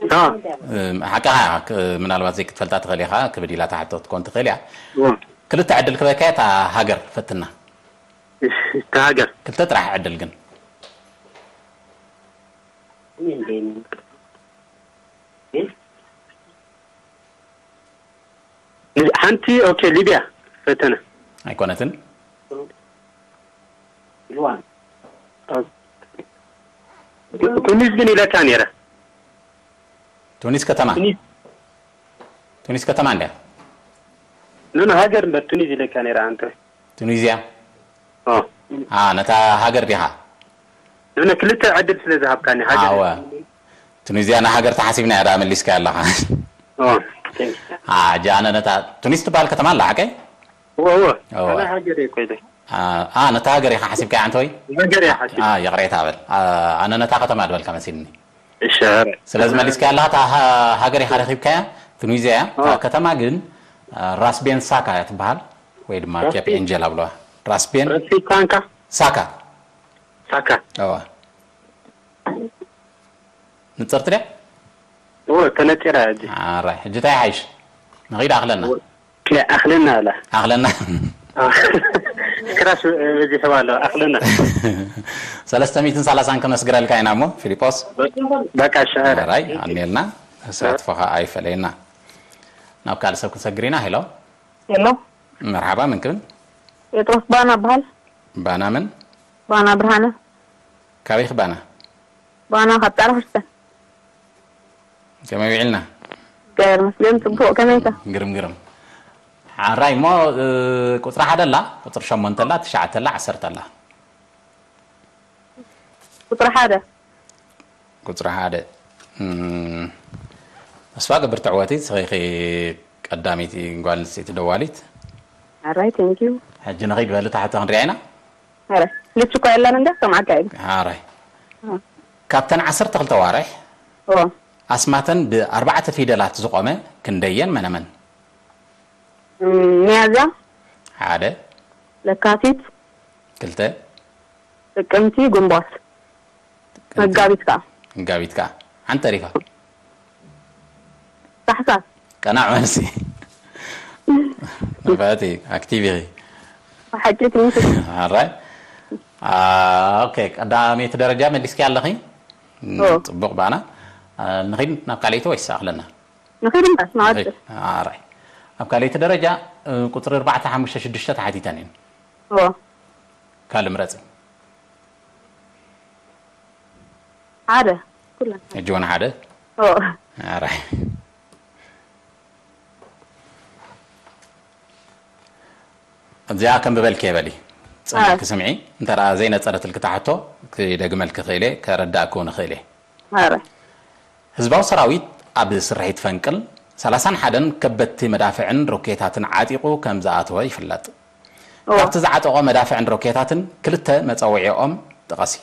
ታ። እም፣ ሓቅኻ ክ-፣ ምናልባት ዘይክትፈልጣ ትኽእል ኢኻ፣ ክብድ ኢላ ትሓቶ ትኮን ትኽእል እያ። እዋ። ክልተ ዕድል ክበካ እያ፣ እታ ሃገር ፈትና። እታ ሃገር። ክልተ ጥራሕ ዕድል ግን። ሓንቲ፣ ኦኬ፣ ሊብያ ፈተነ። ኣይኮነትን። ቱኒስ ግን ኢለካ ነይረ። ቱኒስ ከተማ። ቱኒስ። ቱኒስ ከተማ እንድያ። ኖ፣ ኖ፣ ሃገር እምበር ቱኒስ ኢለካ ነይረ ኣንተ። ቱኒዝያ። ኦ። አ፣ ነታ ሃገር ዲኻ? ኖ፣ ኖ፣ ክልተ ዕድል ስለ ዝሃብካኒ ሃገር። ኣወ። ቱኒዝያ ንሃገር ተሓሲብና እያ ደኣ መሊስካ ኣለኻ። ኦ። አ፣ ጃ ኣነ ነታ ቱኒስ ትበሃል ከተማ ኣላ፣ ሓቀይ? እወ፣ እወ። እወ። ኣነ ሃገር እኮ ኢለ። አ፣ አ፣ ነታ ሃገር ኢኻ ሓሲብካ ኣንተ ወይ? ሃገር እያ ሓሲብ። አ፣ ይቕሬታ በል። አ፣ ኣነ ነታ ከተማ ድበልካ መሲልኒ። እሺ፣ ኧረ። ስለዚ መሊስካ ኣለኻ፣ እታ ሃ-፣ ሃገር ኢኻ ረኺብካያ፣ ቱኒዝያ እያ። እታ አ። ከተማ ግን፣ አ፣ ራስቤን ሳካ እያ ትበሃል፣ ወይ ድማ ራስቤን? ኬፕ ኤንጀል ኣብለዋ። ራስቤን ራስቤን ሳካ? ሳካ። ሳካ። እወ። ንጽርቲ ድያ? እወ፣ ተነጺራ እያ ሕጂ። ኣራይ፣ ሕጂ እንታይ ይሓይሽ? ንኺድ ኣኽለና። ኣኽለና ኣላ። ኣኽለና። ክራሽ በዚሕዋ ኣሎ፣ ኣኽለና። ሰለስተ ሚእትን ሰላሳን ከነስግረልካ ኢና እሞ፣ ፊሊጶስ። በቃ፣ እሺ፣ ኧረ። ኣራይ፣ ኣንየልና። ተሳትፎኻ ኣይፈለየና። ናብ ካልእ ሰብ ክንሰግር ኢና። ሄሎ። ሄሎ፣ መርሓባ፣ መን ክብል? ጴጥሮስ ባና በሃል። ባና መን? ባና ብርሃነ። ካበይ ባና? ባና ካብ ጣራ ክርስቲያን። ከመይ ውዒልና? ገር መስገን ጽቡቕ፣ ከመይካ? ግርም፣ ግርም። ሓራይ እሞ፣ እ፣ ቁጽሪ ሓደ ኣላ፣ ቁጽሪ ሸሞንተ ኣላ፣ ትሽዓተ ኣላ፣ ዓሰርተ ኣላ። ቁጽሪ ሓደ። ቁጽሪ ሓደ። እም፣ ተስፋ ገብር ትዕወቲ፣ ስኺ ቀዳመይቲ ጓል ኣንስተይቲ ደዋሊት። ኣራይ፣ ቴንክ ዩ። ሕጂ ንኺድ በሊ ታሕቲ ክንሪኣ ኢና። ኣረ፣ ልች እኳ የለን እንደ ሰምዓካ እዩ። ሓራይ። ካብተን ዓሰርተ ክልተ ዋርሕ ኦ። ኣስማተን ብኣርባዕተ ፊደላት ዝቖመ ክንደየን መነመን? እም፣ ሚያዝያ፣ ሓደ። ለካቲት፣ ክልተ። ጥቅምቲ፣ ጉንቦት፣ መጋቢት ከዓ። መጋቢት ከዓ። ሓንቲ ተሪፋ። ታሕሳስ። ቀናዕ መልሲ። ንፍዕቲ፣ ኣክቲቭ ኢኺ። ብሓቂ ትንሽ። ኣራይ። አ፣ ኦኬ፣ ቀዳመይቲ ደረጃ መሊስኪ ኣለኺ። ኦ። ጽቡቕ ባና። አ፣ ንኺድ ናብ ካልኣይቲ ወይስ ኣኽለና? ንኺድ እምበር፣ ንቐጽል። ኣራይ። ኣብ ካልኣይቲ ደረጃ፣ እ፣ ቁጽሪ ኣርባዕተ፣ ሓሙሽተ፣ ሽዱሽተ ተሓቲተን እየን። ኦ። ካልእ ምረጺ። ሓደ። ኩለን። ሕጂ እውን ሓደ። ኦ። ኣራይ። እዚኣ ከም ብበልኪ በሊ። ጽንዕልኪ ኣይ። ስምዒ። እንተ ደኣ ዘይነጸረትልኪ እታ ሕቶ፣ ክደግመልኪ ክእል እየ፣ ከረዳእኪ እውን እኽእል እየ። ኣረ። ህዝባዊ ሰራዊት ኣብ ስርሒት ፈንቅል ሰላሳን ሓደን ከበድቲ መዳፍዕን ሮኬታትን ዓጢቑ ከም ዝኣተወ ይፍለጥ። ኦ። ካብቲ ዝዓጠቖ መዳፍዕን ሮኬታትን ክልተ መጸውዒኦም ጥቐሲ።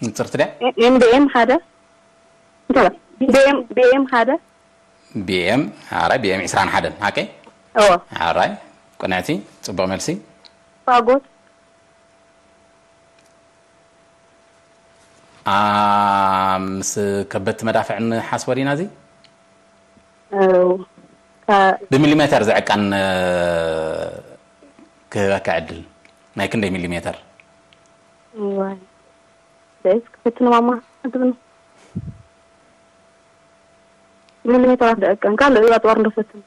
ንጽርቲ ድያ? ኤም ቢ ኤም ሓደ። እንታይ? ቢ ኤም፣ ቢ ኤም ሓደ። ቢ ኤም፣ ኣራይ፣ ቢ ኤም ዕስራን ሓደን፣ ሓቀይ? ኦ። ኣራይ፣ ቅንዕቲ፣ ጽቡቕ መልሲ። ፋጎት። ኣ፣ ምስ ከበድቲ መዳፍዕን ሓስቦ ዲና እዚ? ኦ። ካ-፣ ብሚሊሜተር ዝዕቀን፣ እ፣ ክህበካ ዕድል። ናይ ክንደይ ሚሊሜተር? ዋይ። ደስ ክትፍትን ማማ፣ ኣድብን። ሚሊሜተራት ደቀን፣ ካልእ ኣጽዋር እንደፈትን።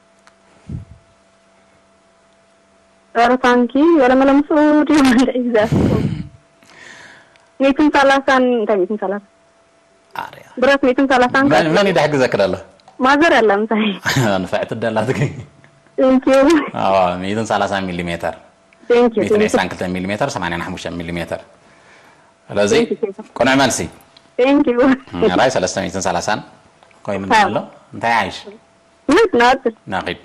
ጸረ ታንኪ፣ ወለ መለ ምስኡ ድዩ፣ እንደ ኤግዛክት። ሚእትን ሰላሳን፣ እንታይ ሚእትን ሰላሳ? ኣርያ። ብረት ሚእትን ሰላሳን መን፣ ካልእ። መን ይዳሕግዘክ ደሎ? ማዘር ኣላ ምሳይ። ንፍዕቲ ደላትክ። Thank you። ኣዋ፣ ሚእትን ሰላሳን ሚሊሜተር። Thank you, ሚእትን thank you. ዕስራን ክልተን ሚሊሜተር፣ ሰማንያን ሓሙሽተን ሚሊሜተር። ስለዚ፣ Thank you, thank you. ቅኑዕ መልሲ። Thank you። ራይ ሰለስተ ሚእትን ሰላሳን ኮይኑ ኣሎ። እንታይ ይሓይሽ? ምን ናት? ናኺድ።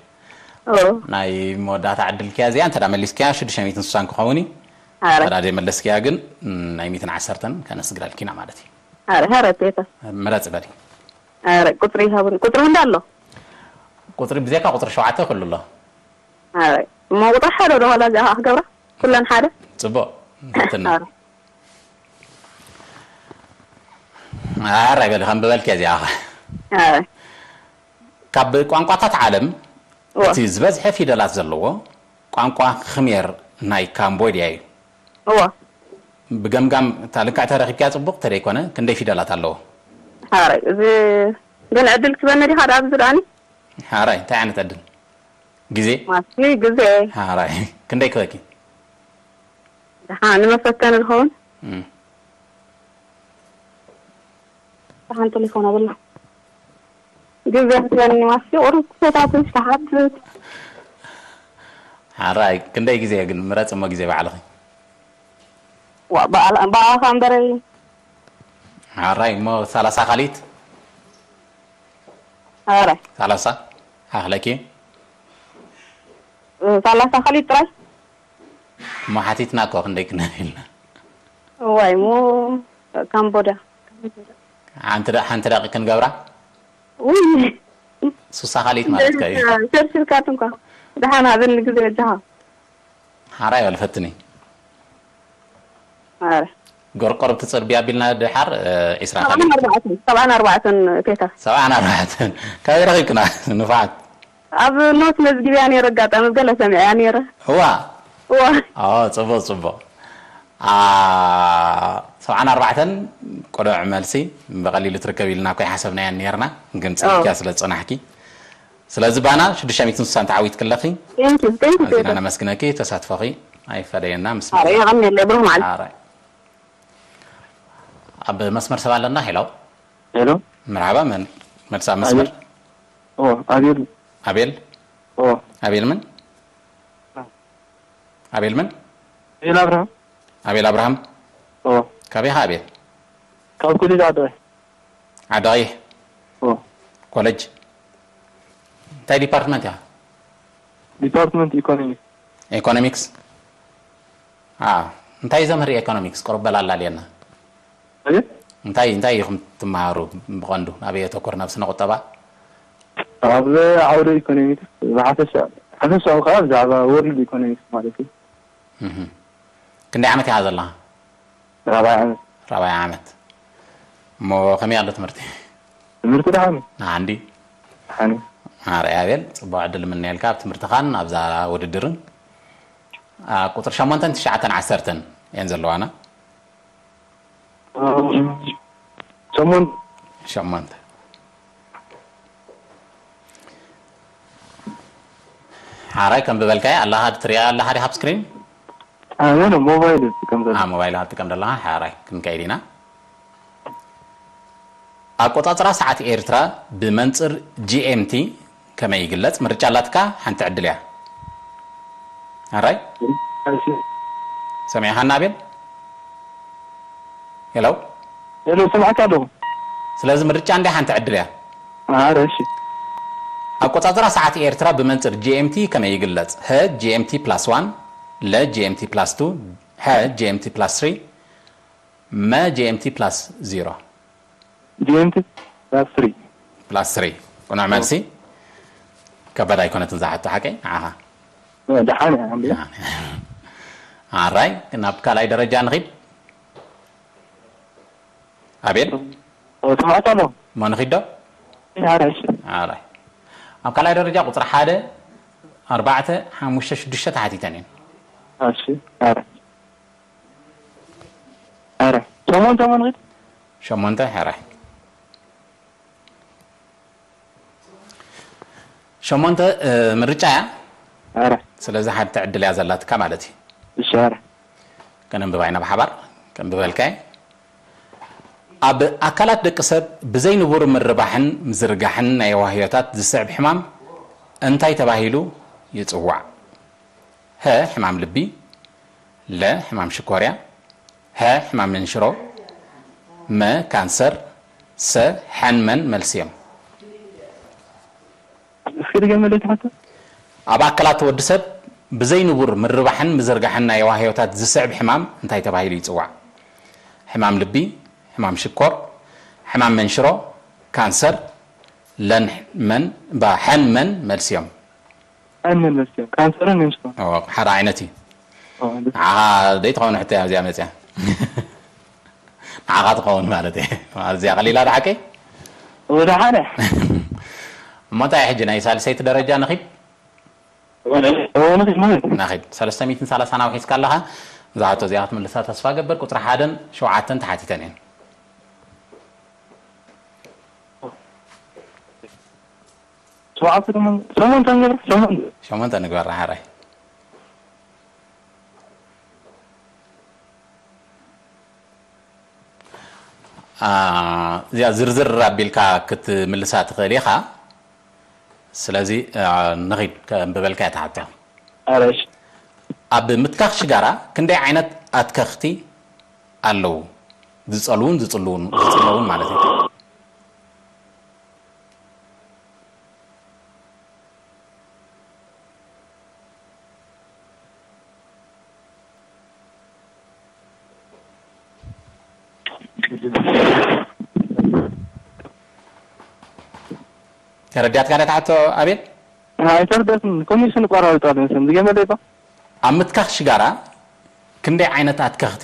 ኦ። ናይ መወዳእታ ዕድልኪያ እዚኣ፣ እንተ ደኣ መሊስኪያ ሽዱሽተ ሚእትን ስሳን ክኸውን እዩ። ኣረ። እንተ ደኣ ዘይመለስኪያ ግን፣ ም፣ ናይ ሚእትን ዓሰርተን ከነስግረልኪ ኢና ማለት እዩ። ኣረ፣ ኣረ፣ ቴታ። ምረጽ በሊ። ኣረ፣ ቁጽሪ ይሃቡን። ቁጽሪ እንዳሎ? ቁፅሪ ብዜካ ቁፅሪ ሸውዓተ ክህሉ ኣሎ። ኣይ፣ እሞ ቁጥሪ ሓደ ዶ ኸላ እዚኣ ክገብራ? ኩለን ሓደ? ፅቡቕ። ንፈትና። ኣረ። ኣረ፣ በሊ ከም ብበልኪ እዚኣ ኸ። ኣረ። ካብ ቋንቋታት ዓለም እወ። እቲ ዝበዝሐ ፊደላት ዘለዎ ቋንቋ ኽሜር ናይ ካምቦድያ እዩ። እወ። ብገምጋም እታ ልክዕቲ ረኺብክያ ጽቡቕ ተደይኮነ ክንደይ ፊደላት ኣለዎ? ሓራይ፣ እዚ ግን ዕድል ክትበኒ ዲኻ ደኣ ኣብዚ ደኣኒ? ሓራይ፣ እንታይ ዓይነት ዕድል? ግዜ? ማስሊ ግዜ። ሓራይ፣ ክንደይ ክበኪ? ደሓ ንመፈተኒ ዝኸውን? እም። ደሓን ቴሌፎን ኣብላ። ግዜ ክትበኒ ማስሊ ቁሩብ ክፈታትን ዝተሓትት። ሓራይ፣ ክንደይ ግዜ ግን? ምረጽ እሞ ግዜ ባዕልኺ። ዋ፣ በዓል-፣ በዓልኻ እምበረይ። ሓራይ፣ እሞ ሰላሳ ካሊት? ሓራይ። ሰላሳ? ኣኽለኪ? እ፣ ሰላሳ ካሊት ጥራይ? እሞ ሓቲትና እኮ ክንደይ ክንህብ ኢልና። እዋይ፣ እሞ ካምቦድያ። ሓንቲ ደ-፣ ሓንቲ ደቂቕ ክንገብራ? ውይ። ሱሳ ካሊት ማለት ከ እዩ። ሸርሽርካት እንኳ። ደሓን ሃበኒ ግዜ በጃኻ። ሓራይ በል ፈትኒ። ኣረ። ጎርቆር ብቲ ጽርግያ ኣቢልና ድሓር፣ እ፣ ዒስራ ሰብዓን ካሊት። ኣርባዕተን፣ ሰብዓን ኣርባዕተን ቴታ። ሰብዓን ኣርባዕተን። ካበይ ረኺብክና? ንፋዓት። ኣብ ኖት መዝጊብያ ነይረ፣ ኣጋጣሚ ገለ ሰሚዐያ ነይረ። እዋ። እዋ። ኦ፣ ጽቡቕ፣ ጽቡቕ። አ፣ ሰብዓን ኣርባዕተን ቅኑዕ መልሲ ብቐሊሉ ትርከብ ኢልና እኮ ኣይሓሰብናያን ነይርና፣ ግን ኦ። ጸኒሕክያ ስለ ዝጸናሕኪ። ስለዚ ባና ሽዱሽተ ሚእትን ስሳን ተዓዊትኪ ኣለኺ። Thank you፣ thank you፣ ኣዚና ቴታ። ነመስግነኪ፣ ተሳትፎኺ ኣይፈለየና፣ ምስ ኣረ፣ የቐንየለይ፣ ብሩኽ መዓልቲ። ኣረ። ኣብ መስመር ሰብ ኣለና። ሄሎ። ሄሎ። መርሓባ፣ መን? መልሲ ኣብ መስመር። ኣቤል። ኦ፣ ኣቤል። ኣቤል? ኦ። ኣቤል ምን? ኣቤል ምን? ኣቤል ኣብርሃም። ኣቤል ኣብርሃም? ኦ። ካበይ ኢኻ ኣቤል? ካብ ኮሌጅ ዓዲ ቀይሕ። ዓዲ ቀይሕ? ኦ። ኮሌጅ? እንታይ ዲፓርትመንት ኢኻ? ዲፓርትመንት ኢኮኖሚክስ። ኢኮኖሚክስ? አ፣ እንታይ ዘምህር ኢኮኖሚክስ? ቁሩብ በል ኣላልየና። ኣቤት? እንታይ፣ እንታይ ኢኹም ትመሃሩ ብቐንዱ? ኣበይ የተኮር? ናብ ስነ ቁጠባ? ኣብ ዓውደ ኢኮኖሚክስ ብሓፈሻ፣ ሓፈሻዊ ከዓ ብዛዕባ ወርልድ ኢኮኖሚክስ ማለት እዩ። እህ። ክንደይ ዓመት ኢኻ ዘለኻ? ራብዓይ ዓመት። ራብዓይ ዓመት። እሞ ከመይ ኣሎ ትምህርቲ? ትምህርቲ ደሓን እዩ። ደሓን ድዩ? ደሓን እዩ። ኣረ ኣቤል፣ ጽቡቕ ዕድል እምነየልካ ኣብ ትምህርትኻን ኣብዛ ውድድርን። አ፣ ቁጽሪ ሸሞንተን ትሽዓተን ዓሰርተን እየን ዘለዋና። እም፣ ሸሞንተ። ሸሞንተ። ሓራይ ከም ብበልካዮ ኣለኻ፣ ትሪኣ ኣለኻ ዲኻ ኣብ ስክሪን? ኣነ ነው ሞባይል ዝጥቀም ዘለኹ። አ፣ ሞባይል ትጥቀም ዘለኻ፣ ሓራይ ክንከይድ ኢና። ኣቆጻጽራ ሰዓት ኤርትራ ብመንጽር ጂ ኤም ቲ ከመይ ይግለጽ? ምርጫ ኣላትካ፣ ሓንቲ ዕድል እያ። ኣራይ? እሺ። ሰሚዕኻና ኣቤል? ሄሎ? ሄሎ፣ ሰማዕካ ኣለኹ። ስለዚ ምርጫ እንዲ ሓንቲ ዕድል እያ። ኣረ፣ እሺ። ኣቆጻጽራ ሰዓት ኤርትራ ብመንጽር ጂ ኤም ቲ ከመይ ይግለጽ? ሀ ጂ ኤም ቲ ፕላስ ዋን፣ ለ ጂ ኤም ቲ ፕላስ ቱ፣ ሐ ጂ ኤም ቲ ፕላስ ስሪ፣ መ ጂ ኤም ቲ ፕላስ ዜሮ። ጂ ኤም ቲ ፕላስ ስሪ። ፕላስ ስሪ። ቅኑዕ መልሲ። ከበድ ኣይኮነትን እዛ ሕቶ ሓቀይ ንዓኻ። እ፣ ደሓን እያ፣ ኣልሓምዱሊላህ። ደሓን እያ። ኣራይ፣ ናብ ካልኣይ ደረጃ ንኺድ። ኣቤል? እ፣ ስማዕካ ኣሎ። እሞ ንኺድ ዶ? ኣራይ፣ እሺ። ኣራይ። ኣብ ካልኣይ ደረጃ ቁጽሪ ሓደ፣ ኣርባዕተ፣ ሓሙሽተ፣ ሽዱሽተ ተሓቲተን እየን። እሺ፣ ኣራይ። ኣረ፣ ሸሞንተ እሞ ንኺድ። ሸሞንተ፣ ኣረ። ሸሞንተ፣ እ፣ ምርጫ እያ። ኣረ። ስለዚ ሓንቲ ዕድል እያ ዘላትካ ማለት እዩ። እሺ፣ ኣረ። ከነንብባ ኢና ብሓባር፣ ከንብበልካ እየ። ኣብ ኣካላት ደቂ ሰብ ብዘይ ንቡር ምርባሕን ምዝርጋሕን ናይ ዋህዮታት ዝስዕብ ሕማም እንታይ ተባሂሉ ይጽዋዕ? ሀ፣ ሕማም ልቢ፣ ለ፣ ሕማም ሽኮርያ፣ ሐ፣ ሕማም መንሽሮ፣ መ፣ ካንሰር፣ ሰ፣ ሐን መን መልሲ እዮም። እስኪ ድገመለይ እቲ ሕቶ። ኣብ ኣካላት ወዲ ሰብ ብዘይ ንቡር ምርባሕን ምዝርጋሕን ናይ ዋህዮታት ዝስዕብ ሕማም እንታይ ተባሂሉ ይጽዋዕ? ሕማም ልቢ፣ ሕማም ሽኮር፣ ሕማም መንሽሮ፣ ካንሰር፣ ለን መን ባ ሐን መን መልስዮም። ኣን መን መስዮም ካንሰርን ሜንስትሮም ሓደ ዓይነት እዩ። ንዓኻ ዘይትኸውን ሕቶ እያ እዚኣ መፅያ። ንዓኻ ትኸውን ማለት እየ። እዚኣ ቀሊላ ዶ ሓቀይ? ወደ ሓደ እሞ እንታይ ሕጂ ናይ ሳልሰይቲ ደረጃ ንኺድ? ወንኺድ ማለት ናኺድ ሰለስተ ሚእትን ሰላሳን ኣውሒስካ ኣለኻ። እዛ ሕቶ እዚኣ ክትምልሳ ተስፋ ገብር። ቁፅሪ ሓደን ሸውዓተን ተሓቲተን እየን። ሸውዓተ ሸሞንተ ንግበር ሸሞንተ ሸሞንተ ንግበር ሓራይ። እዚኣ ዝርዝር ኣቢልካ ክትምልሳ ትኽእል ኢኻ። ስለዚ ንኺድ ከንብበልካ እየ ትሓቶ። ኣረሽ ኣብ ምትካኽ ሽጋራ ክንደይ ዓይነት ኣትከኽቲ ኣለዉ? ዝጸልውን ዝጽልውን ዝጽለውን ማለት እዩ። ተረዲኣትካ ዶ ትሓቶ ኣቤል? ኣይተርደትን ኮሚሽን ቆራርጣ ደንሰን ዝገመ ደባ ኣብ ምትካኽ ሽጋራ ክንደይ ዓይነት ኣትከኽቲ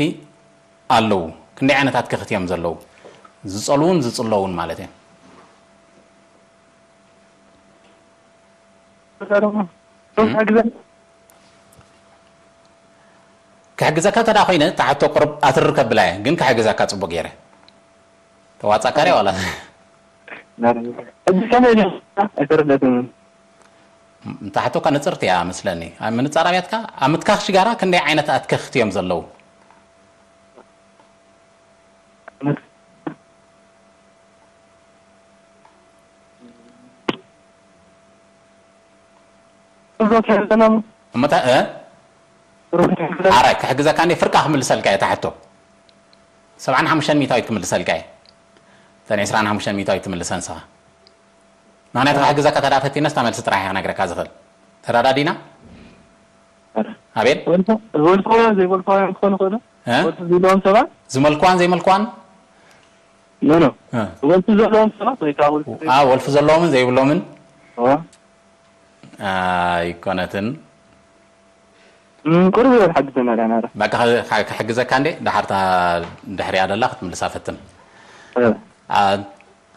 ኣለዉ? ክንደይ ዓይነት ኣትከኽቲ እዮም ዘለዉ? ዝጸልውን ዝጽለውን ማለት እዮም። ክሕግዘካ ተዳ ኮይነ ታሕቶ ቁርብ ኣትርር ከብላ እየ፣ ግን ክሕግዘካ ጽቡቅ ገይረ ተዋጻካ ሪያ ዋላ እዚ ከመይ ኢለ ኣይተረደትን ታሕቶ ከ ንጽርቲ እያ መስለኒ። ኣብ ምንጻር ኣብያትካ ኣብ ምትካኽ ሽጋራ ክንደይ ዓይነት ኣትከኽቲ እዮም ዘለዉ? እዞ ከዘናም እሞ ታ እ ኣራይ ክሕግዘካ እንዴ ፍርቃ ክምልሰልካ እየ ታሕቶ። ሰብዓን ሓሙሽተን ሚእታዊት ክምልሰልካ እየ። እተን ዕስራን ሓሙሽተን ሚእታዊት ትምልሰን ንስኻ። ምኽንያቱ ክሕግዘካ ተዳ ፈቲነስ እታ መልሲ ጥራሕ እየ ክነግረካ ዝኽእል። ተረዳዲና? ኣቤል? ወልፎ ዘይወልፋውያን ክኾኑ ይኽእሉ እ? ወልፊ ዘለዎም ሰባት ዝመልክዋን ዘይመልክዋን ኖ ኖ እ። ወልፊ ዘለዎም ሰባት ወይ ከዓ ወልፊ አ ወልፊ ዘለዎምን ዘይብሎምን ዋ ኣይኮነትን። ቁርብ ይበል ሓግዘና ዳናራ በቃ ክሕግዘካ እንዴ ድሓርታ ድሕሪያ ደላ ክትምልሳ ፈትን። አ፣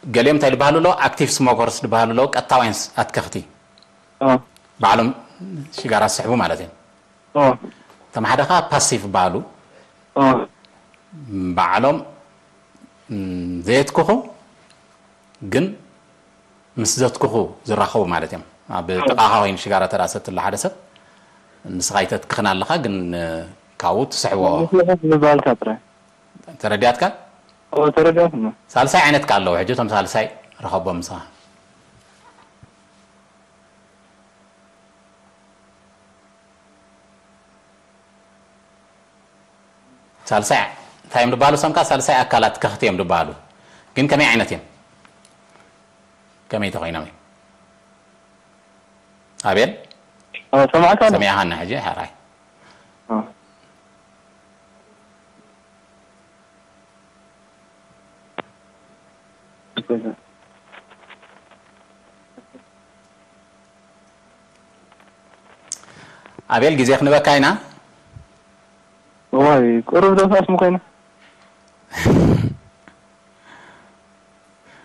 ገሊኦም እንታይ ዝበሃሉ ኣለዉ? ኣክቲቭ ስሞከርስ ዝበሃሉ ኣለዉ። ቀጥታውያን ኣትከኽቲ ባዕሎም ሽጋራ ዝስሕቡ ማለት እዮም። እቶም ሓደ ከዓ ፓሲቭ ዝበሃሉ ባዕሎም ም፣ ዘየትክኹ ግን ምስ ዘትክኹ ዝራኸቡ ማለት እዮም። ኣብ ጥቓኻ ኮይኑ ሽጋራ ተዳ ሰትሎ ሓደ ሰብ ንስኻ ይተትክኽን ኣለኻ ግን ካብኡ ትስሕቦ ምባልካ ጥራይ ተረዲኣትካ? ተረዲኣትና ሳልሳይ ዓይነት ከ ኣለዉ። ሕጂ እቶም ሳልሳይ ረኸቦም ምሳኻ። ሳልሳይ እንታይ እዮም ዝበሃሉ? ሰምካ ሳልሳይ ኣካላት ከኽቲ እዮም ዝበሃሉ። ግን ከመይ ዓይነት እዮም? ከመይ ተኾይኖም እዮም? ኣቤል ሰማዕካ ሰሚዕኻና ሕጂ? ሕራይ ኣቤል ግዜ ክንበካ ኢና። ዋይ ቁሩብ ዶ ሰዓት ምኮይና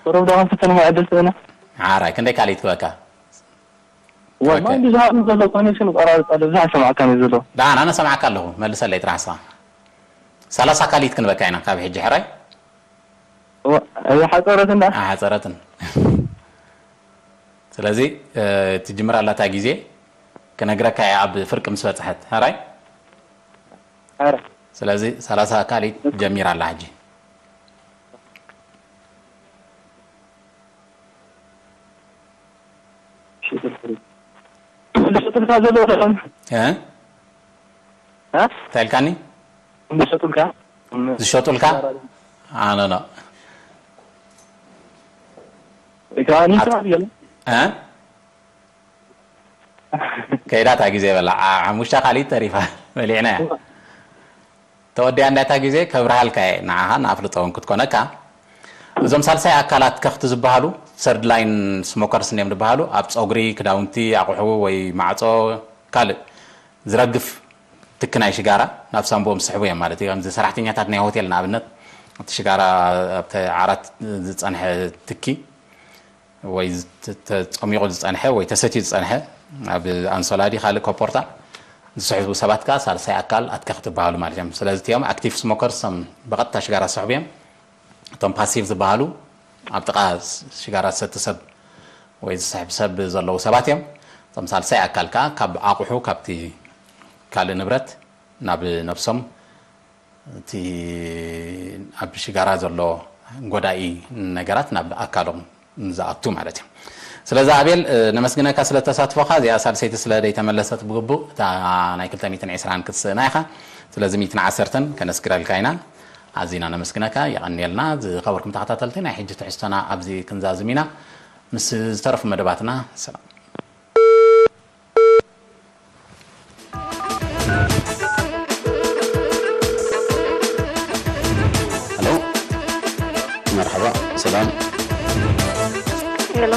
ቁሩብ ዶ ክንፍትን ዕድል ትህበና። ሓራይ ክንደይ ካልኢት ክበካ? ዋይ ማን ብዙሓት ዘሎ ኮኔክሽን ቆራርጥ ኣሎ ብዙሓት ሰማዕካ ነው ዘሎ። ዳን ኣነ ሰማዕካ ኣለኹ መልሰለይ ጥራሕ ስኻ። ሰላሳ ካልኢት ክንበካ ኢና ካብ ሕጂ ሕራይ። እዛ ሓፀረት እንዳ ሓፀረትን ስለዚ ትጅምር ኣላታ ግዜ ክነግረካ እየ ኣብ ፍርቂ ምስ በፅሐት ሕራይ። ኧረ ስለዚ ሰላሳ ካልኢት ጀሚራ ኣላ ሕጂ። ዝሸጡልካ ዘለዉ ደም እ? እንታይ ኢልካኒ? ዝሸጡልካ ዝሸጡልካ ኣነ ኖ ኢካ ንስራ ይገለ እ? ከይዳታ ግዜ በላ ሓሙሽተ ካልኢት ተሪፋ በሊዕና እያ። ተወዲኣ እንዳታ ግዜ ከብርሃልካ እየ ንዓኻ ንኣፍልጦ እውን ክትኮነካ። እዞም ሳልሳይ ኣካላት ከኽቲ ዝበሃሉ ሰርድ ላይን ስሞከርስ እዮም ዝበሃሉ። ኣብ ፀጉሪ፣ ክዳውንቲ፣ ኣቑሑ ወይ ማዕፆ፣ ካልእ ዝረግፍ ትኪ ናይ ሽጋራ ናብ ሳንቦኦም ዝስሕቡ እዮም ማለት እዩ። ከምዚ ሰራሕተኛታት ናይ ሆቴል ንኣብነት፣ እቲ ሽጋራ ኣብቲ ዓራት ዝፀንሐ ትኪ ወይ ዝተ- ተፀሚቑ ዝፀንሐ ወይ ተሰትዩ ዝፀንሐ፣ ኣብ ኣንሶላ ድዩ ካልእ ኮፖርታ ዝስሕቡ ሰባት ከኣ ሳልሳይ ኣካል ኣትከኽቲ ይበሃሉ ማለት እዮም። ስለዚ እቲኦም ኣክቲቭ ስሞከርስ፣ እቶም ብቐጥታ ሽጋራ ዝስሕቡ እዮም። እቶም ፓሲቭ ዝበሃሉ፣ ኣብ ጥቓ ሽጋራ ዝሰቲ ሰብ ወይ ዝስሕብ ሰብ ዘለዉ ሰባት እዮም። እቶም ሳልሳይ ኣካል ከኣ ካብ ኣቑሑ፣ ካብቲ ካልእ ንብረት ናብ ነብሶም፣ እቲ ኣብ ሽጋራ ዘሎ ጎዳኢ ነገራት ናብ ኣካሎም ዝኣቱ ማለት እዩ። ስለዚ ኣቤል፣ ነመስግነካ ስለ ተሳትፎኻ። እዚኣ ሳልሰይቲ ስለ ዘይተመለሰት ብግቡእ፣ እታ ናይ ክልተ ሚእትን ዕስራን ክትስእና ኢኻ። ስለዚ ሚእትን ዓሰርተን ከነስግረልካ ኢና። ኣዚና ነመስግነካ፣ የቐንየልና። ዝኸበርኩም ተኸታተልቲ፣ ናይ ሕጂ ትሕዝቶና ኣብዚ ክንዛዝም ኢና። ምስ ዝተረፉ መደባትና ሰላም። ሄሎ፣ መርሓባ፣ ሰላም። ሄሎ፣